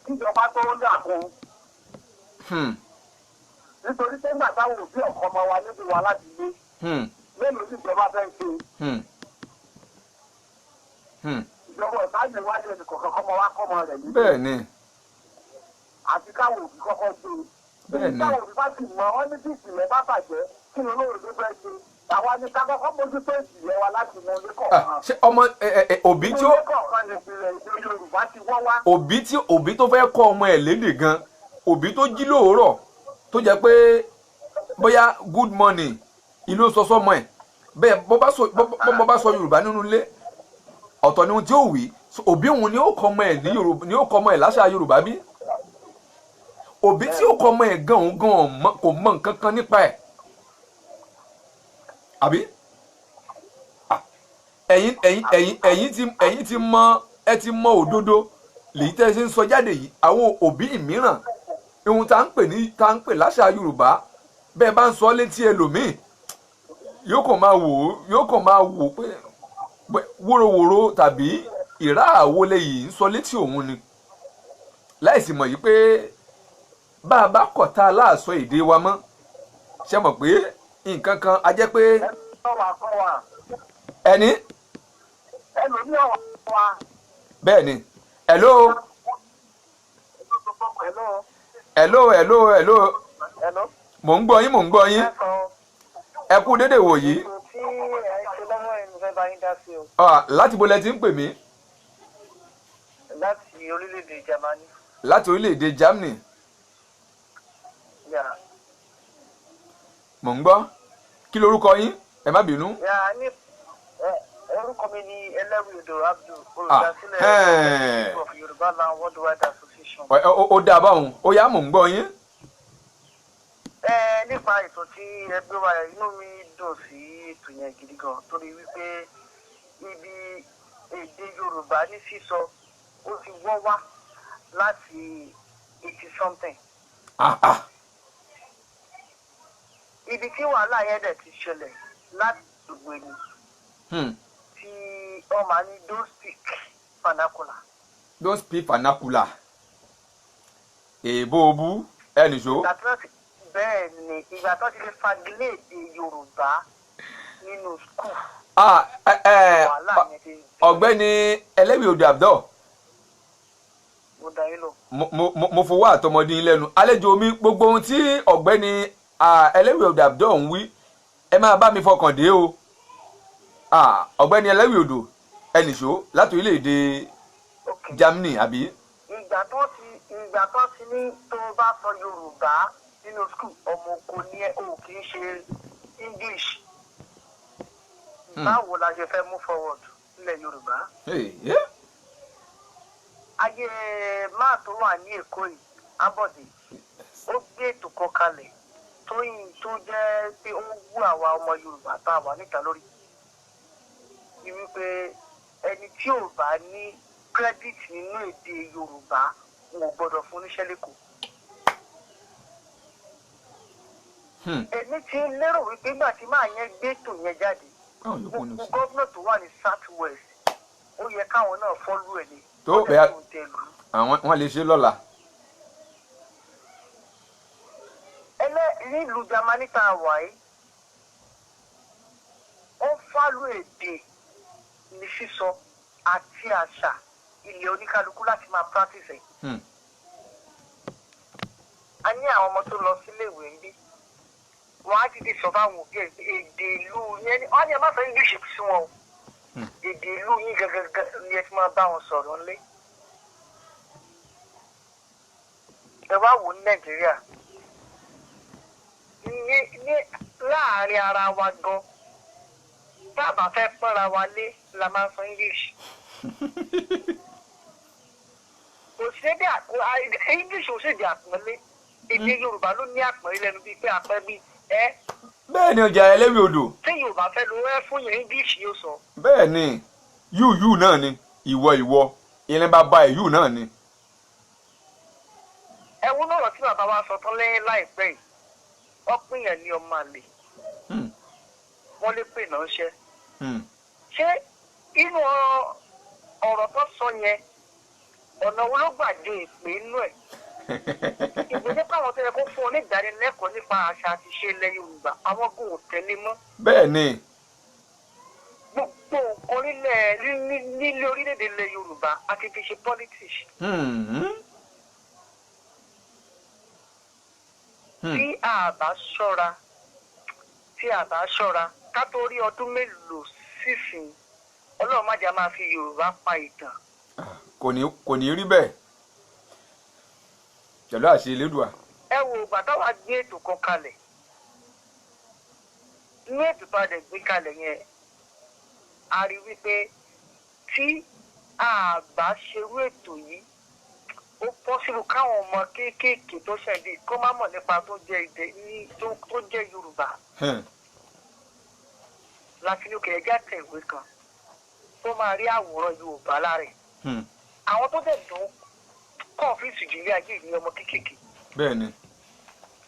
kíjọba tó ń dàkún, nítorí pé nígbà táwọn òbí ọ̀kọ́ ọmọ wa níbi wa láti gbé, mélòó ní ìjọba fẹ́ ṣe? Ìjọba ọ̀sáàjì wájú ẹnì kọ̀ọ̀kan kọ́mọ wa kọ́mọ rẹ̀ níbẹ̀. Bẹ́ẹ̀ ni. Àti káwọn òbí kọ́kọ́ gbé. Bẹ́ẹ̀ ni. Táwọn òbí bá sì mọ ọ́ ní bí ìpìlẹ̀ bá bàjẹ́, kí ni olóòrè fẹ́ ṣe? Àwa ni ká kọ́kọ́ mójútó ìpìlẹ̀ wa láti mọ ilé kọ̀ọ̀kan. Ṣé ọmọ òbí tí ó Ilé kọ̀ọ̀kan ní ìpìlẹ̀ èdè Yorùbá ti wọ́ wá. Òbí tó fẹ́ kọ́ ọmọ ẹ̀ lédè gan, òbí tó jí lóòórọ̀ tó jẹ́ pé bóyá "good morning" ìlú sọ sọ́mọ ẹ̀ bẹ́ẹ̀, bó bá sọ Yorùbá nínú ilé, ọ̀tọ̀ ni ohun tí ó wí. Òbí òun ni ó kọ́ ọmọ ẹ̀ ní Yorùbá, ni ó kọ́ ọmọ ẹ̀ láṣà Yorùbá bí? Òbí tí ó kọ́ ọmọ ẹ̀ gan, òun gan kò mọ nǹkan kan nípa ẹ̀, àbí? Ẹ̀yin ti mọ, ẹ ti mọ òdodo lèyí tẹ́ ẹ ṣe ń sọ jáde yìí. Àwọn òbí mìíràn, ohun tá ń pè ní tá ń pè láṣà Yorùbá, bẹ́ẹ̀ bá ń sọ létí ẹlòmíì, yóò kàn máa wò ó, yóò kàn máa wò pé wóróworó tàbí ìrá àwọlé yìí ń sọ létí òun ni, láìsí mọ̀ yìí pé bá a bá kọ̀tà aláàsọ èdè wa mọ́, ṣe mọ̀ pé nǹkan kan a jẹ́ pé ẹni. Bẹ́ẹ̀ ni. Hello, hello, hello, hello. Mò ń gbọ́ yín, mò ń gbọ́ yín. Ẹ kú dédé wò yìí. Láti bo lẹ ti ń pè mí? Láti orílẹ̀-èdè Germany. Láti orílẹ̀-èdè Germany. Mò ń gbọ́. Kí lorúkọ yín? Ẹ má bínú. Orúkọ mi ni Ẹlẹ́wìodò Abdul, olùdásílẹ̀ of Yorùbá Land Worldwide Association. Ó dáa báwọn. Ó yá, mò ń gbọ́ yín. Ẹ nípa ètò tí ẹ gbé wá, inú mi dùn sí ètò yẹn gidi gan, torí wípé ibi èdè Yorùbá ní sísọ, ó ti wọ́ wá láti 80-something. Ibi tí wàhálà yẹn dẹ̀ ti ṣẹlẹ̀ láti gbogbo ẹni tí wọ́n máa ní "Don't speak vernacular." "Don't speak vernacular." Èèbó obú, ẹnì ṣó. Bẹ́ẹ̀ ni, ìgbà tó ti lè fagilé èdè Yorùbá nínú school. Ọ̀gbẹ́ni Ẹlẹ́wìodò Abdul. Mo dá yín lò. Mo fowó àtọmọdé yín lẹ́nu. Àlejò mi, gbogbo ohun tí ọ̀gbẹ́ni Ẹlẹ́wìodò Abdul ń wí, ẹ máa bá mi fọkàn dé o. Ọ̀gbẹ́ni Ẹlẹ́wìodò, ẹnìṣó láti orílẹ̀-èdè Germany, àbí? Ìgbà tó ti ní tó bá sọ Yorùbá nínú school, ọmọ oko ní ẹ, o kì í ṣe English. Báwo la ṣe fẹ́ move forward? Nílẹ̀ Yorùbá. Hey, yeah. Ayé máa tó wà ní Èkó yìí, Ambode, ó gbé ètò kan kalẹ̀ tó yìn tó jẹ́ pé ó wú àwa ọmọ Yorùbá tá a wà níta lórí. Ní wípé ẹni tí ò bá ní credit nínú èdè Yorùbá, wọn ò gbọ́dọ̀ fún níṣẹ́ lẹ́kọ̀ọ́. Èmi ti ń lérò wípé nígbà tí máa yẹn gbé ètò yẹn jáde, Káwọn yòókù ní gbogbo sí. gómìnà tó wà ní South West, ó yẹ káwọn náà follow ẹ̀ ní. Tó Wọ́n dẹ̀ bẹ́ẹ̀ tó ń tẹ̀lú. Àwọn wọn lè ṣe lọ́la. Ẹlẹ́ nílùú Jámánì tá a wà yìí, ó fálù èdè ní sísọ àti àṣà ilẹ̀ oníkálukú láti máa practice ẹ̀. A ní àwọn ọmọ tó lọ síléèwé ń bí, wọn á dìde sọ fáwọn òbí ẹ̀ pé èdè ìlú yẹn ni wọ́n ní ẹ má sọ English sí wọn o, èdè ìlú yín gangan ni ẹ ti máa bá wọn sọ̀rọ̀ ńlé. Ẹ wá wò ó ní Nàìjíríà, ní láàrin ara wa gan, tá a bá fẹ́ pọ́nra wa lé la máa ń sọ English. Kò sí èdè English ò sì di àpọ́nlé, èdè Yorùbá ló ní àpọ́nlé lẹ́nu bíi pé àpẹ́ bíi ẹ. Bẹ́ẹ̀ ni, ọjà ẹlẹ́wì odò. Tí Yorùbá fẹ́ lo ẹ fún yẹn, English yóò sọ. Bẹ́ẹ̀ ni, yúyú náà ni, ìwọ ìwọ ìrìn bàbá ẹ̀ yú náà ni. Ẹ wo lọ́rọ̀ tí bàbá wa sọ tán lẹ́yìn láìpẹ́ yìí, wọ́n pín yẹn ní ọmọ àlè, wọ́n lè pè náà ṣẹ́. Ṣé inú ọ̀rọ̀ tó sọ yẹn, ọ̀nà wo ló gbà dé ìpè inú ẹ̀? Ìgbésẹ̀ káwọn tó yẹ kó fún ọ ní ìdánilẹ́kọ̀ọ́ nípa àṣà àti ìṣe ilẹ̀ Yorùbá, àwọn kò tẹ̀lé mọ́. Bẹ́ẹ̀ ni. Gbogbo nǹkan nílẹ̀ nílé orílẹ̀-èdè ilẹ̀ Yorùbá àti fi ṣe politics. Tí a bá ṣọ́ra, tí a bá ṣọ́ra, ká tó rí ọdún mélòó sísìn, Ọlọ́run má jẹ́ a máa fi Yorùbá pa ìtàn. Kò ní rí bẹ́ẹ̀ pẹ̀lú àṣẹ Elédùà. Ẹ wo ìgbà táwa gbé ètò kan kalẹ̀, ní ètò tá a dẹ̀ gbé kalẹ̀ yẹn, a rí wípé tí a bá ṣerú ètò yìí, ó possible káwọn ọmọ kéékèèké tó ṣẹ̀dí kó má mọ̀ nípa tó jẹ́ èdè ní tó jẹ́ Yorùbá. Láti ní òkè ẹjẹ́ àtẹ ìwé kan tó máa rí àwòrán Yorùbá lára ẹ̀. Àwọn tó dẹ̀ dùn kọ́ọ̀fíìsì jù ilé ayé ní ọmọ kéékèèké. Bẹ́ẹ̀ ni.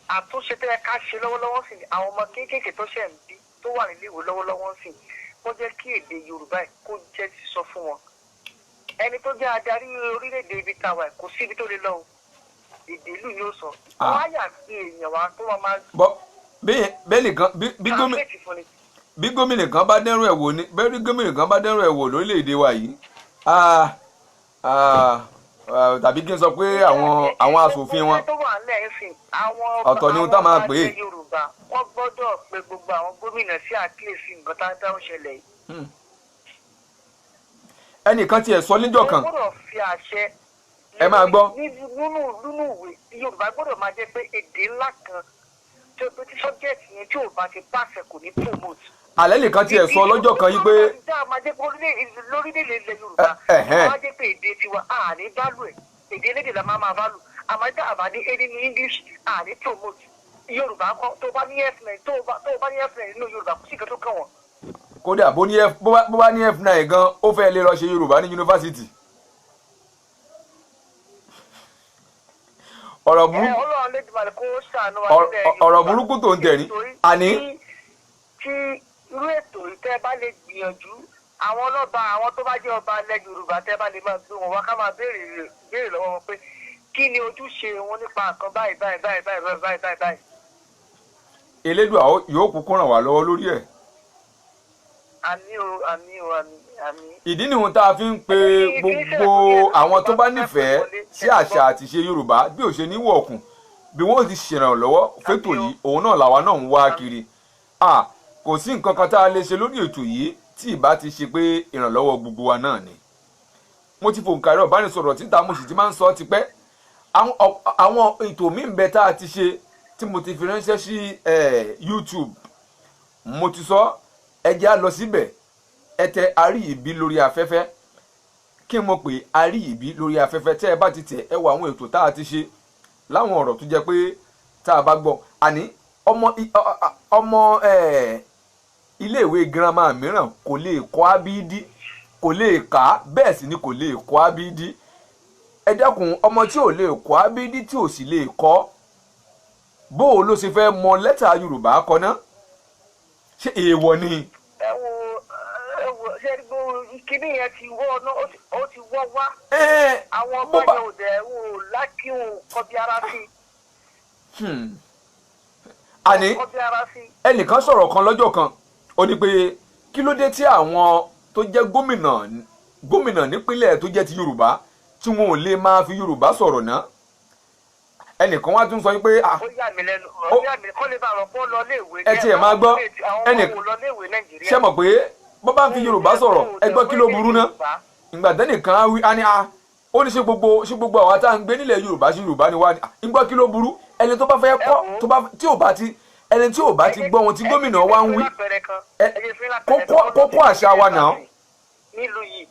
Àtúnṣe tẹ́ ẹ ká ṣe lọ́wọ́lọ́wọ́ sí ni àwọn ọmọ kéékèèké tó ṣẹ̀ ń bí tó wà nílé ìwé lọ́wọ́lọ́wọ́ sí kó jẹ́ kí èdè Yorùbá ẹ̀ kó jẹ́ sísọ fún wọn. Ẹni tó jẹ́ adarí orílẹ̀-èdè ibi tá a wà, kò sí ibi tó lè lọ o, èdè ìlú ni ó sọ. Wọ́n á yà sí èèyàn wa tó máa máa Bọ́ bẹ́ẹ̀ nìkan bí gómìnà translate fún ni. Bí gómìnà kan bá dẹ́rùn ẹ̀ wò ní bẹ́ẹ̀ bí gómìnà kan bá dẹ́rùn ẹ̀ wò lórílẹ̀‐èdè wa yìí, tàbí kí n sọ pé àwọn aṣòfin wọn tó wà nílẹ̀ ń sìn àwọn Ọ̀tọ̀ ni ohun tá máa pè é. àwọn ọba Yorùbá, wọ́n gbọ́dọ̀ pe gbogbo àwọn gómìnà sí àkíyèsí nǹkan tá ń ṣẹlẹ̀ yìí. Ẹnìkan tiẹ̀ sọ níjọ́ kan. Wọ́n gbọ́dọ̀ fi àṣẹ. Ẹ máa gbọ́. Nínú ìwé Yorùbá gbọ́dọ̀ máa jẹ́ pé èdè ńlá kan tó pé tí subject yẹn tí ò bá ti pàṣẹ kò ní promote. Àlẹ́ nìkan tiẹ̀ sọ lọ́jọ́ kan yìí pé Tá a máa jẹ́ pé lórílẹ̀-èdè ilẹ̀ Yorùbá, Ẹ̀hẹ́n. máa jẹ́ pé èdè tiwa a ní value ẹ̀, èdè elédè la máa máa value, àmọ́ tá a bá ní A nínú English, a ní promote Yorùbá kọ́. Tó bá ní F9, tó bá ní F9 nínú Yorùbá, kò sí nǹkan tó kàn wọ́n. Kódà bó ní F bó bá ní F9 gan, ó fẹ́ lè lọ ṣe Yorùbá ní yunifásitì. Ọ̀rọ̀ Ẹ burúkú. Ọlọ́run lè dùn kó ṣàánú wa nílẹ̀ Ọ̀rọ̀ Yorùbá. burúkú tó ń tẹ̀rín. Nítorí tí irú ètò yìí, tẹ́ bá lè gbìyànjú, àwọn ọlọ́ba, àwọn tó bá jẹ́ ọba ilẹ̀ Yorùbá, tẹ́ bá lè máa gbé wọn wá, ká máa béèrè béèrè lọ́wọ́ wọn pé kí ni ojúṣe wọn nípa nǹkan báyìí báyìí báyìí báyìí báyìí báyìí báyìí. Elédùà yóò kúkú ràn wá lọ́wọ́ lórí ẹ̀. Àmín o, àmín o, àmín, àmín. Ìdí nìhun tá a fi ń pe gbogbo àwọn tó bá nífẹ̀ẹ́ sí àṣà àti ìṣe Yorùbá, bí ò ṣe ní wọ̀ọ̀kùn, bí wọ́n ti ṣèrànlọ́wọ́ fétò yìí, òun náà làwa náà ń wá kiri. Kò sí nǹkan kan tá a lè ṣe lórí ètò yìí tí ìbá ti ṣe pé ìrànlọ́wọ́ gbogbo wa náà ni. Mo ti fòǹkà ẹ̀rọ ìbánisọ̀rọ̀ títa, mo sì ti máa ń sọ ọ́ tipẹ́. Àwọn ètò míì ń bẹ tá a ti ṣe tí mo ti fi ránṣẹ́ sí YouTube. Mo ti sọ, ẹ jẹ́ á lọ síbẹ̀. Ẹ tẹ Àríyìbí lórí afẹ́fẹ́. Kí n mọ̀ pé Àríyìbí lórí afẹ́fẹ́, tẹ́ ẹ bá ti tẹ̀, ẹ wo àwọn ètò tá a ti ṣe láwọn ọ̀rọ̀ tó jẹ́ pé tá a bá gbọ́. Àní ọmọ iléèwé girama mìíràn kò lè kọ́ ábídí, kò lè kà á, bẹ́ẹ̀ sì ni kò lè kọ́ ábídí. Ẹ dákun, ọmọ tí ò lè kọ́ ábídí tí ò sì lè kọ́, bó o ló ṣe fẹ́ mọ lẹ́tà Yorùbá kọ ná? Ṣé èèwọ̀ ni? Ẹ wo, ṣé gbogbo kíní yẹn ti wọ́ ọ́nà, ó ti wọ́ wá. Àwọn ọmọ Bó bá- yẹn ò dẹ̀ wò lákì, ò kọbi ara sí. Àní Kọbi ara sí. ẹnìkan sọ̀rọ̀ kan lọ́jọ́ kan, ó ní pé kí ló dé tí àwọn tó jẹ́ gómìnà nípínlẹ̀ tó jẹ́ ti Yorùbá tí wọn ò lè máa fi Yorùbá sọ̀rọ̀ ná. Ẹnìkan wá tún sọ pé ah, Ó yà mí lẹ́nu, ó yà mí kọ́ lè bá àwọn kó lọ léèwé. Ẹ tiẹ̀ máa gbọ́, Àwọn ọmọ ò lọ léèwé Nàìjíríà. Ṣé mọ̀ pé bó bá ń fi Yorùbá sọ̀rọ̀, ẹ gbọ́, kí ló burú ná? Ìgbà tẹ́nìkan á wí á ní a ó ní ṣé gbogbo àwa tá à ń gbé nílẹ̀ Yorùbá, ṣé Yorùbá ni wá ní? Ń gbọ́, kí ló burú? Ẹni tó bá fẹ́ kọ́, tó bá tí ò bá ti ẹni tí ò bá ti gbọ́ ohun tí gómìnà wa ń wí, kókó àṣà wa náà. Nílùú yìí,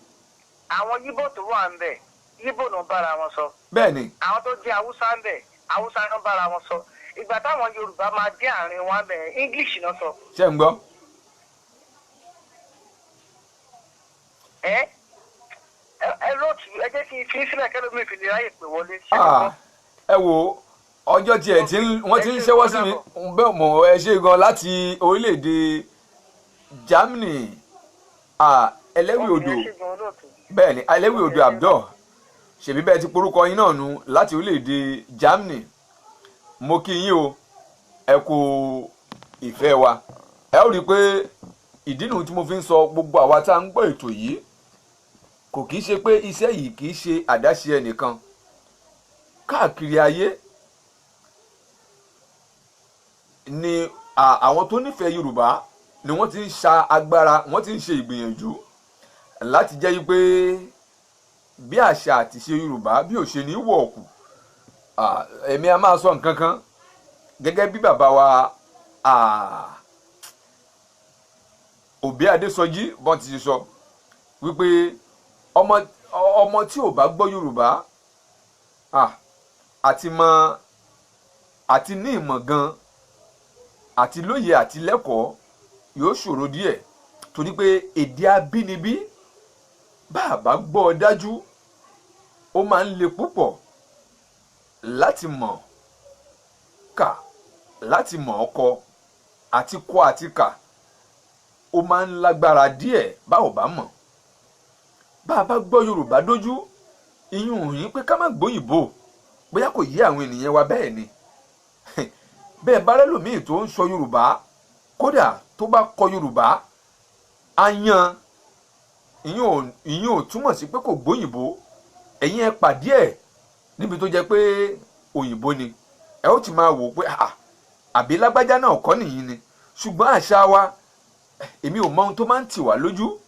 àwọn Yíbò tó wà ń bẹ̀, Yíbò náà bára wọn sọ. Bẹ́ẹ̀ ni. Àwọn tó jẹ́ Haúsá ń bẹ̀, Haúsá náà bára wọn sọ. Ìgbà táwọn Yorùbá máa dé àárín wọn bẹ̀, English náà sọ. Ṣé ń gbọ́? Ẹ ẹ lóòtú, ẹ jẹ́ kí n fi sílẹ̀ kẹ́lómi fi lè ráyè pè wọlé. Ṣé Ah, ẹ wo ọjọ́ tiẹ̀ tí wọ́n ti ń ṣẹ́wọ́ sí mi bẹ́ẹ̀. Mọ̀ ẹ ṣe gan láti orílẹ̀-èdè Germany. Ah, ẹlẹ́wì odò, bẹ́ẹ̀ ni, ẹlẹ́wì odò Abdul, ṣèbí bẹ́ẹ̀ ti porúkọ yín náà nu láti orílẹ̀-èdè Germany. Mo kí yín o, ẹ kú ìfẹ́ wa. Ẹ ó rí i pé ìdí nù tí mo fi ń sọ, gbogbo àwa tá à ń gbọ́ ètò yìí, kò kì í ṣe pé iṣẹ́ yìí kì í ṣe àdáṣe ẹnìkan. Káàkiri ayé ni àwọn tó nífẹ̀ẹ́ Yorùbá ni wọ́n ti ń sa agbára, wọ́n ti ń ṣe ìgbìyànjú láti jẹ́ wípé bí àṣà àti ìṣe Yorùbá bí ò ṣe ní wọ̀ọ̀kù. Èmi a máa sọ nǹkan kan gẹ́gẹ́ bí bàbá wa Òbí Adésọjí bọ́n ti ṣe sọ wípé ọmọ tí ò bá gbọ́ Yorùbá, àti mọ àti ní ìmọ̀ gan, àti lóye, àti lẹ́kọ̀ọ́ yóò ṣòro díẹ̀, torí pé èdè abínibí, bá a bá gbọ́ ọ dájú, ó máa ń le púpọ̀ láti mọ̀ kà, láti mọ̀ ọ́ kọ, àti kọ àti kà, ó máa ń lágbára díẹ̀ bá ò bá mọ̀. Bá a bá gbọ́ Yorùbá dójú, ìyún òyìn pé ká má gbóyìnbó, bóyá kò yé àwọn ènìyàn wa. Bẹ́ẹ̀ ni, bẹ́ẹ̀ bá rẹ́lòmíì tó ń sọ Yorùbá, kódà tó bá kọ Yorùbá á yan, ìyún ò túmọ̀ sí pé kò gbóyìnbó. Ẹ̀yin ẹ pàdé ẹ̀ níbi tó jẹ́ pé òyìnbó ni, ẹ ó ti máa wò ó pé àà, àbí lágbájá náà kọ́ nìyí ni? Ṣùgbọ́n àṣà wa, èmi ò mọ ohun tó máa ń tì wá lójú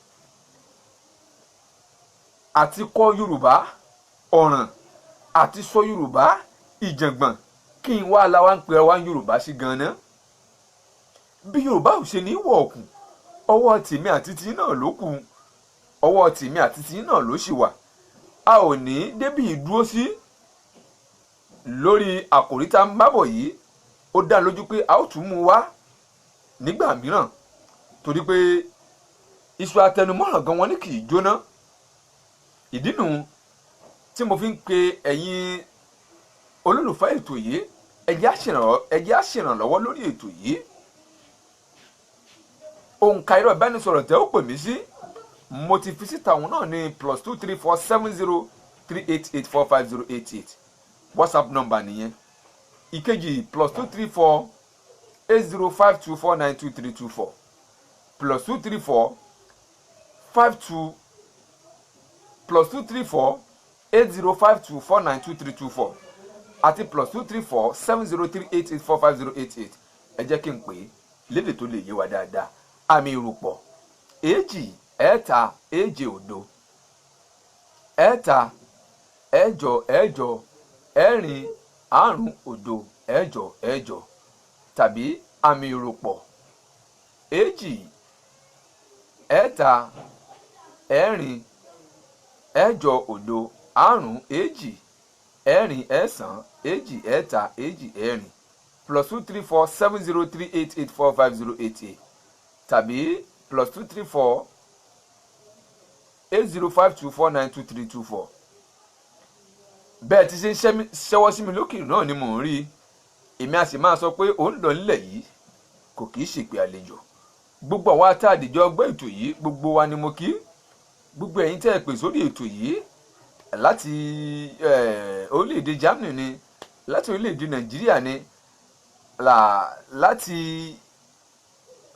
àti kọ́ Yorùbá ọ̀ràn, àti sọ Yorùbá ìjàngbọ̀n. Kí n wá la wá ń pera wá ń Yorùbá sí ganan? Bí Yorùbá ò ṣe ní wọ̀ ọ̀kùn, ọwọ́ tèmi àti tí náà ló kù, ọwọ́ tèmi àti tí náà ló ṣì wà. A ò ní débì ìdúró sí lórí àkòrí tá ń bábọ̀ yìí. Ó dá lójú pé a ó tún mú un wá nígbà mìíràn, torí pé iṣu atẹnumọ́ràn gan wọn ní kì í jóná. Ìdí nu tí mo fi ń pe ẹ̀yin olólùfẹ́ ètò yìí, ẹ jẹ́ á ṣèrànlọ́wọ́ lórí ètò yìí. Òǹkà ẹ̀rọ ìbánisọ̀rọ̀ tẹ́ ó pè mí sí, mo ti fi síta, òun náà ní +234 703 884 5088, WhatsApp number nìyẹn. Ìkejì, +234 80 5249 2324, +234 52, +234 80 5249 2324 àti +234 703 884 5088. Ẹ jẹ́ kí n pè é lédè tó lè yé wa dáadáa: àmì ìrùpọ̀ 2, 3, 7, 0, 3, 8, 8, 4, 5, 0, 8, 8, tàbí àmì ìrùpọ̀ 2. ẹ̀ta, ẹ̀rin, ẹ̀jọ, òdo, àrún, èjì, ẹ̀rin, ẹ̀sán, èjì, ẹ̀ta, èjì, ẹ̀rin, +234 703 884 5088 tàbí +234 80 52 49 23 24. Bẹ́ẹ̀ ti ṣe ń ṣẹ́wọ́ sí mi lókè náà ni mò ń rí. Èmi a sì máa sọ pé ó ń lọ nílẹ̀ yìí, kò kì í ṣèpè àlejò. Gbogbo àwọn atádìjọ gbọ́ ètò yìí, gbogbo wa ni mo kí. Gbogbo ẹ̀yin tẹ́ ẹ pè sórí ètò yìí láti orílẹ̀-èdè Germany ni, láti orílẹ̀-èdè Nàìjíríà ni, láti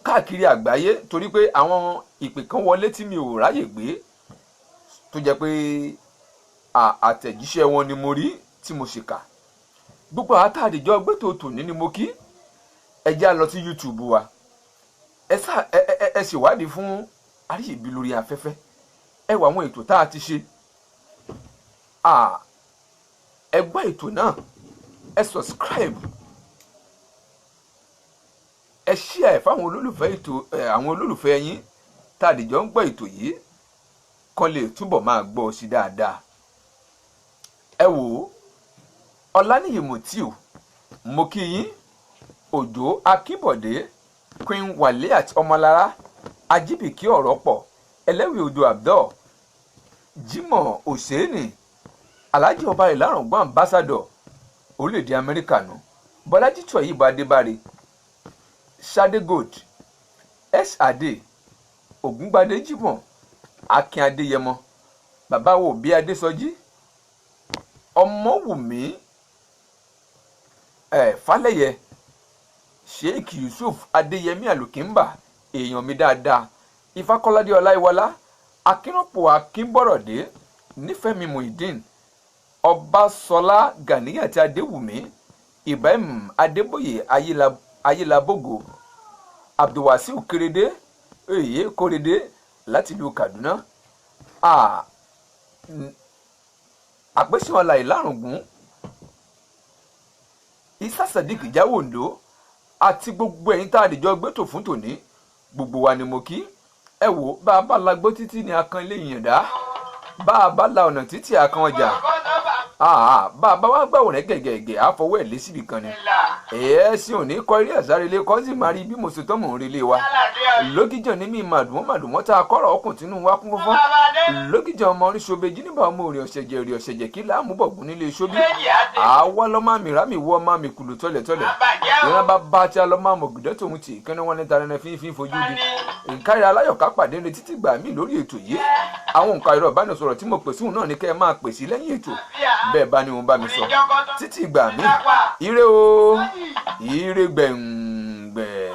káàkiri àgbáyé, torí pé àwọn ìpè kan wọlé tí mi ò ráyè gbé, tó jẹ́ pé àtẹ̀jíṣẹ́ wọn ni mo rí tí mo sì kà. Gbogbo àwọn atádìjọ gbẹ́tò tòní ni mo kí. Ẹ já lọ sí YouTube wa, ẹ ṣèwádìí fún Àríyìbí lórí afẹ́fẹ́. Ẹ wà àwọn ètò tá a ti ṣe, ẹ gbọ́ ètò náà, ẹ subscribe, ẹ share fáwọn olólùfẹ́ ètò, àwọn olólùfẹ́ yín tá a dìjọ ń gbọ́ ètò yìí, kan lè túbọ̀ máa gbọ́ ọ sí dáadáa. Ẹ wò ó, Ọláníyì Mutiu, mo kí yín. Òjó Akínbọ̀dé, Queen Waliat Ọmọlára, Ajíbìkí ọ̀rọ̀ pọ̀, Ẹlẹ́wì Odò Abdul, Jimoh Oseni, Alhaji Ọba Ìlàrọ̀gbọ́n ambassador orílẹ̀-èdè Amẹ́ríkà nù, Bọ́lájí Tọ̀yìnbó Adébáre, Sade Gold, S Ade, Ògúngbadé Jimoh, Akin Adéyẹmọ, bàbá wo bí Adésọjí, Ọmọwùmí Fálẹ́yẹ, Sheikh Yusuf Adéyẹmí Alukimba, èèyàn mi dáadáa, Ifákọ́ládé Ọláìwọlá, Akínrọ́pò Akínbọ̀rọ̀dé, Nífẹ̀mí Muideen, Ọbaṣọlá Ganiyat Adéwùmí, Ibrahim Adébóyè Ayélábógo, Abdulwasiu Kérédé, Oyè Kórédé láti ìlú Kaduna, Àpèsèọlá Ìlàrùngún, Isa Sadiq Jáwòndó, àti gbogbo ẹ̀yin tá a dìjọ gbẹ́tò fún tòní, gbogbo wa ni mo kí. Ẹ wò, bá a bá la gbó títí ni akan ilé ìyàndá, bá a bá la ọ̀nà títí akan ọjà, bá a bá wá gbàwòrán gẹ̀gẹ̀gẹ̀ àfọwọ́ ẹ̀ lé síbi kan ni. Ẹ̀ẹ́ sì ò ní kọ́ eré àsárelé kọ́ sì máa rí bí mo ṣe tán mò ń relé wa. Lógìjọ ní mi màdùmọ́ màdùmọ́ tá a kọ́rọ̀ ọkùn tínú wa kún fọ́fọ́. Lógìjọ ọmọ oríṣobe jíníbà ọmọ òrìn ọ̀ṣẹ̀jẹ̀ òrìn ọ̀ṣẹ̀jẹ̀ kí láàmú bọ̀gún nílé ṣóbí. Àwa lọ́mọ mi rámì wọ́ ọmọ mi kùlù tọ́lẹ̀tọ́lẹ̀. Ìran bá bá tí a lọ́mọ àmọ̀gùdẹ́ tòun tì kí wọ́n ní tara ẹni fínfín fojú di. Nkárí aláyọ̀ká pàdé ní títí gbà mí lórí ètò yìí. Àwọn nǹkan ẹ̀rọ ìbánisọ̀rọ̀ tí mo pè síhùn náà ni kẹ́ ẹ máa pè sí lẹ́yìn ètò. Bẹ́ẹ̀ bá ní òun bá mi sọ. Títí gbà mí. Ire o, ire gbẹ̀ngbẹ̀.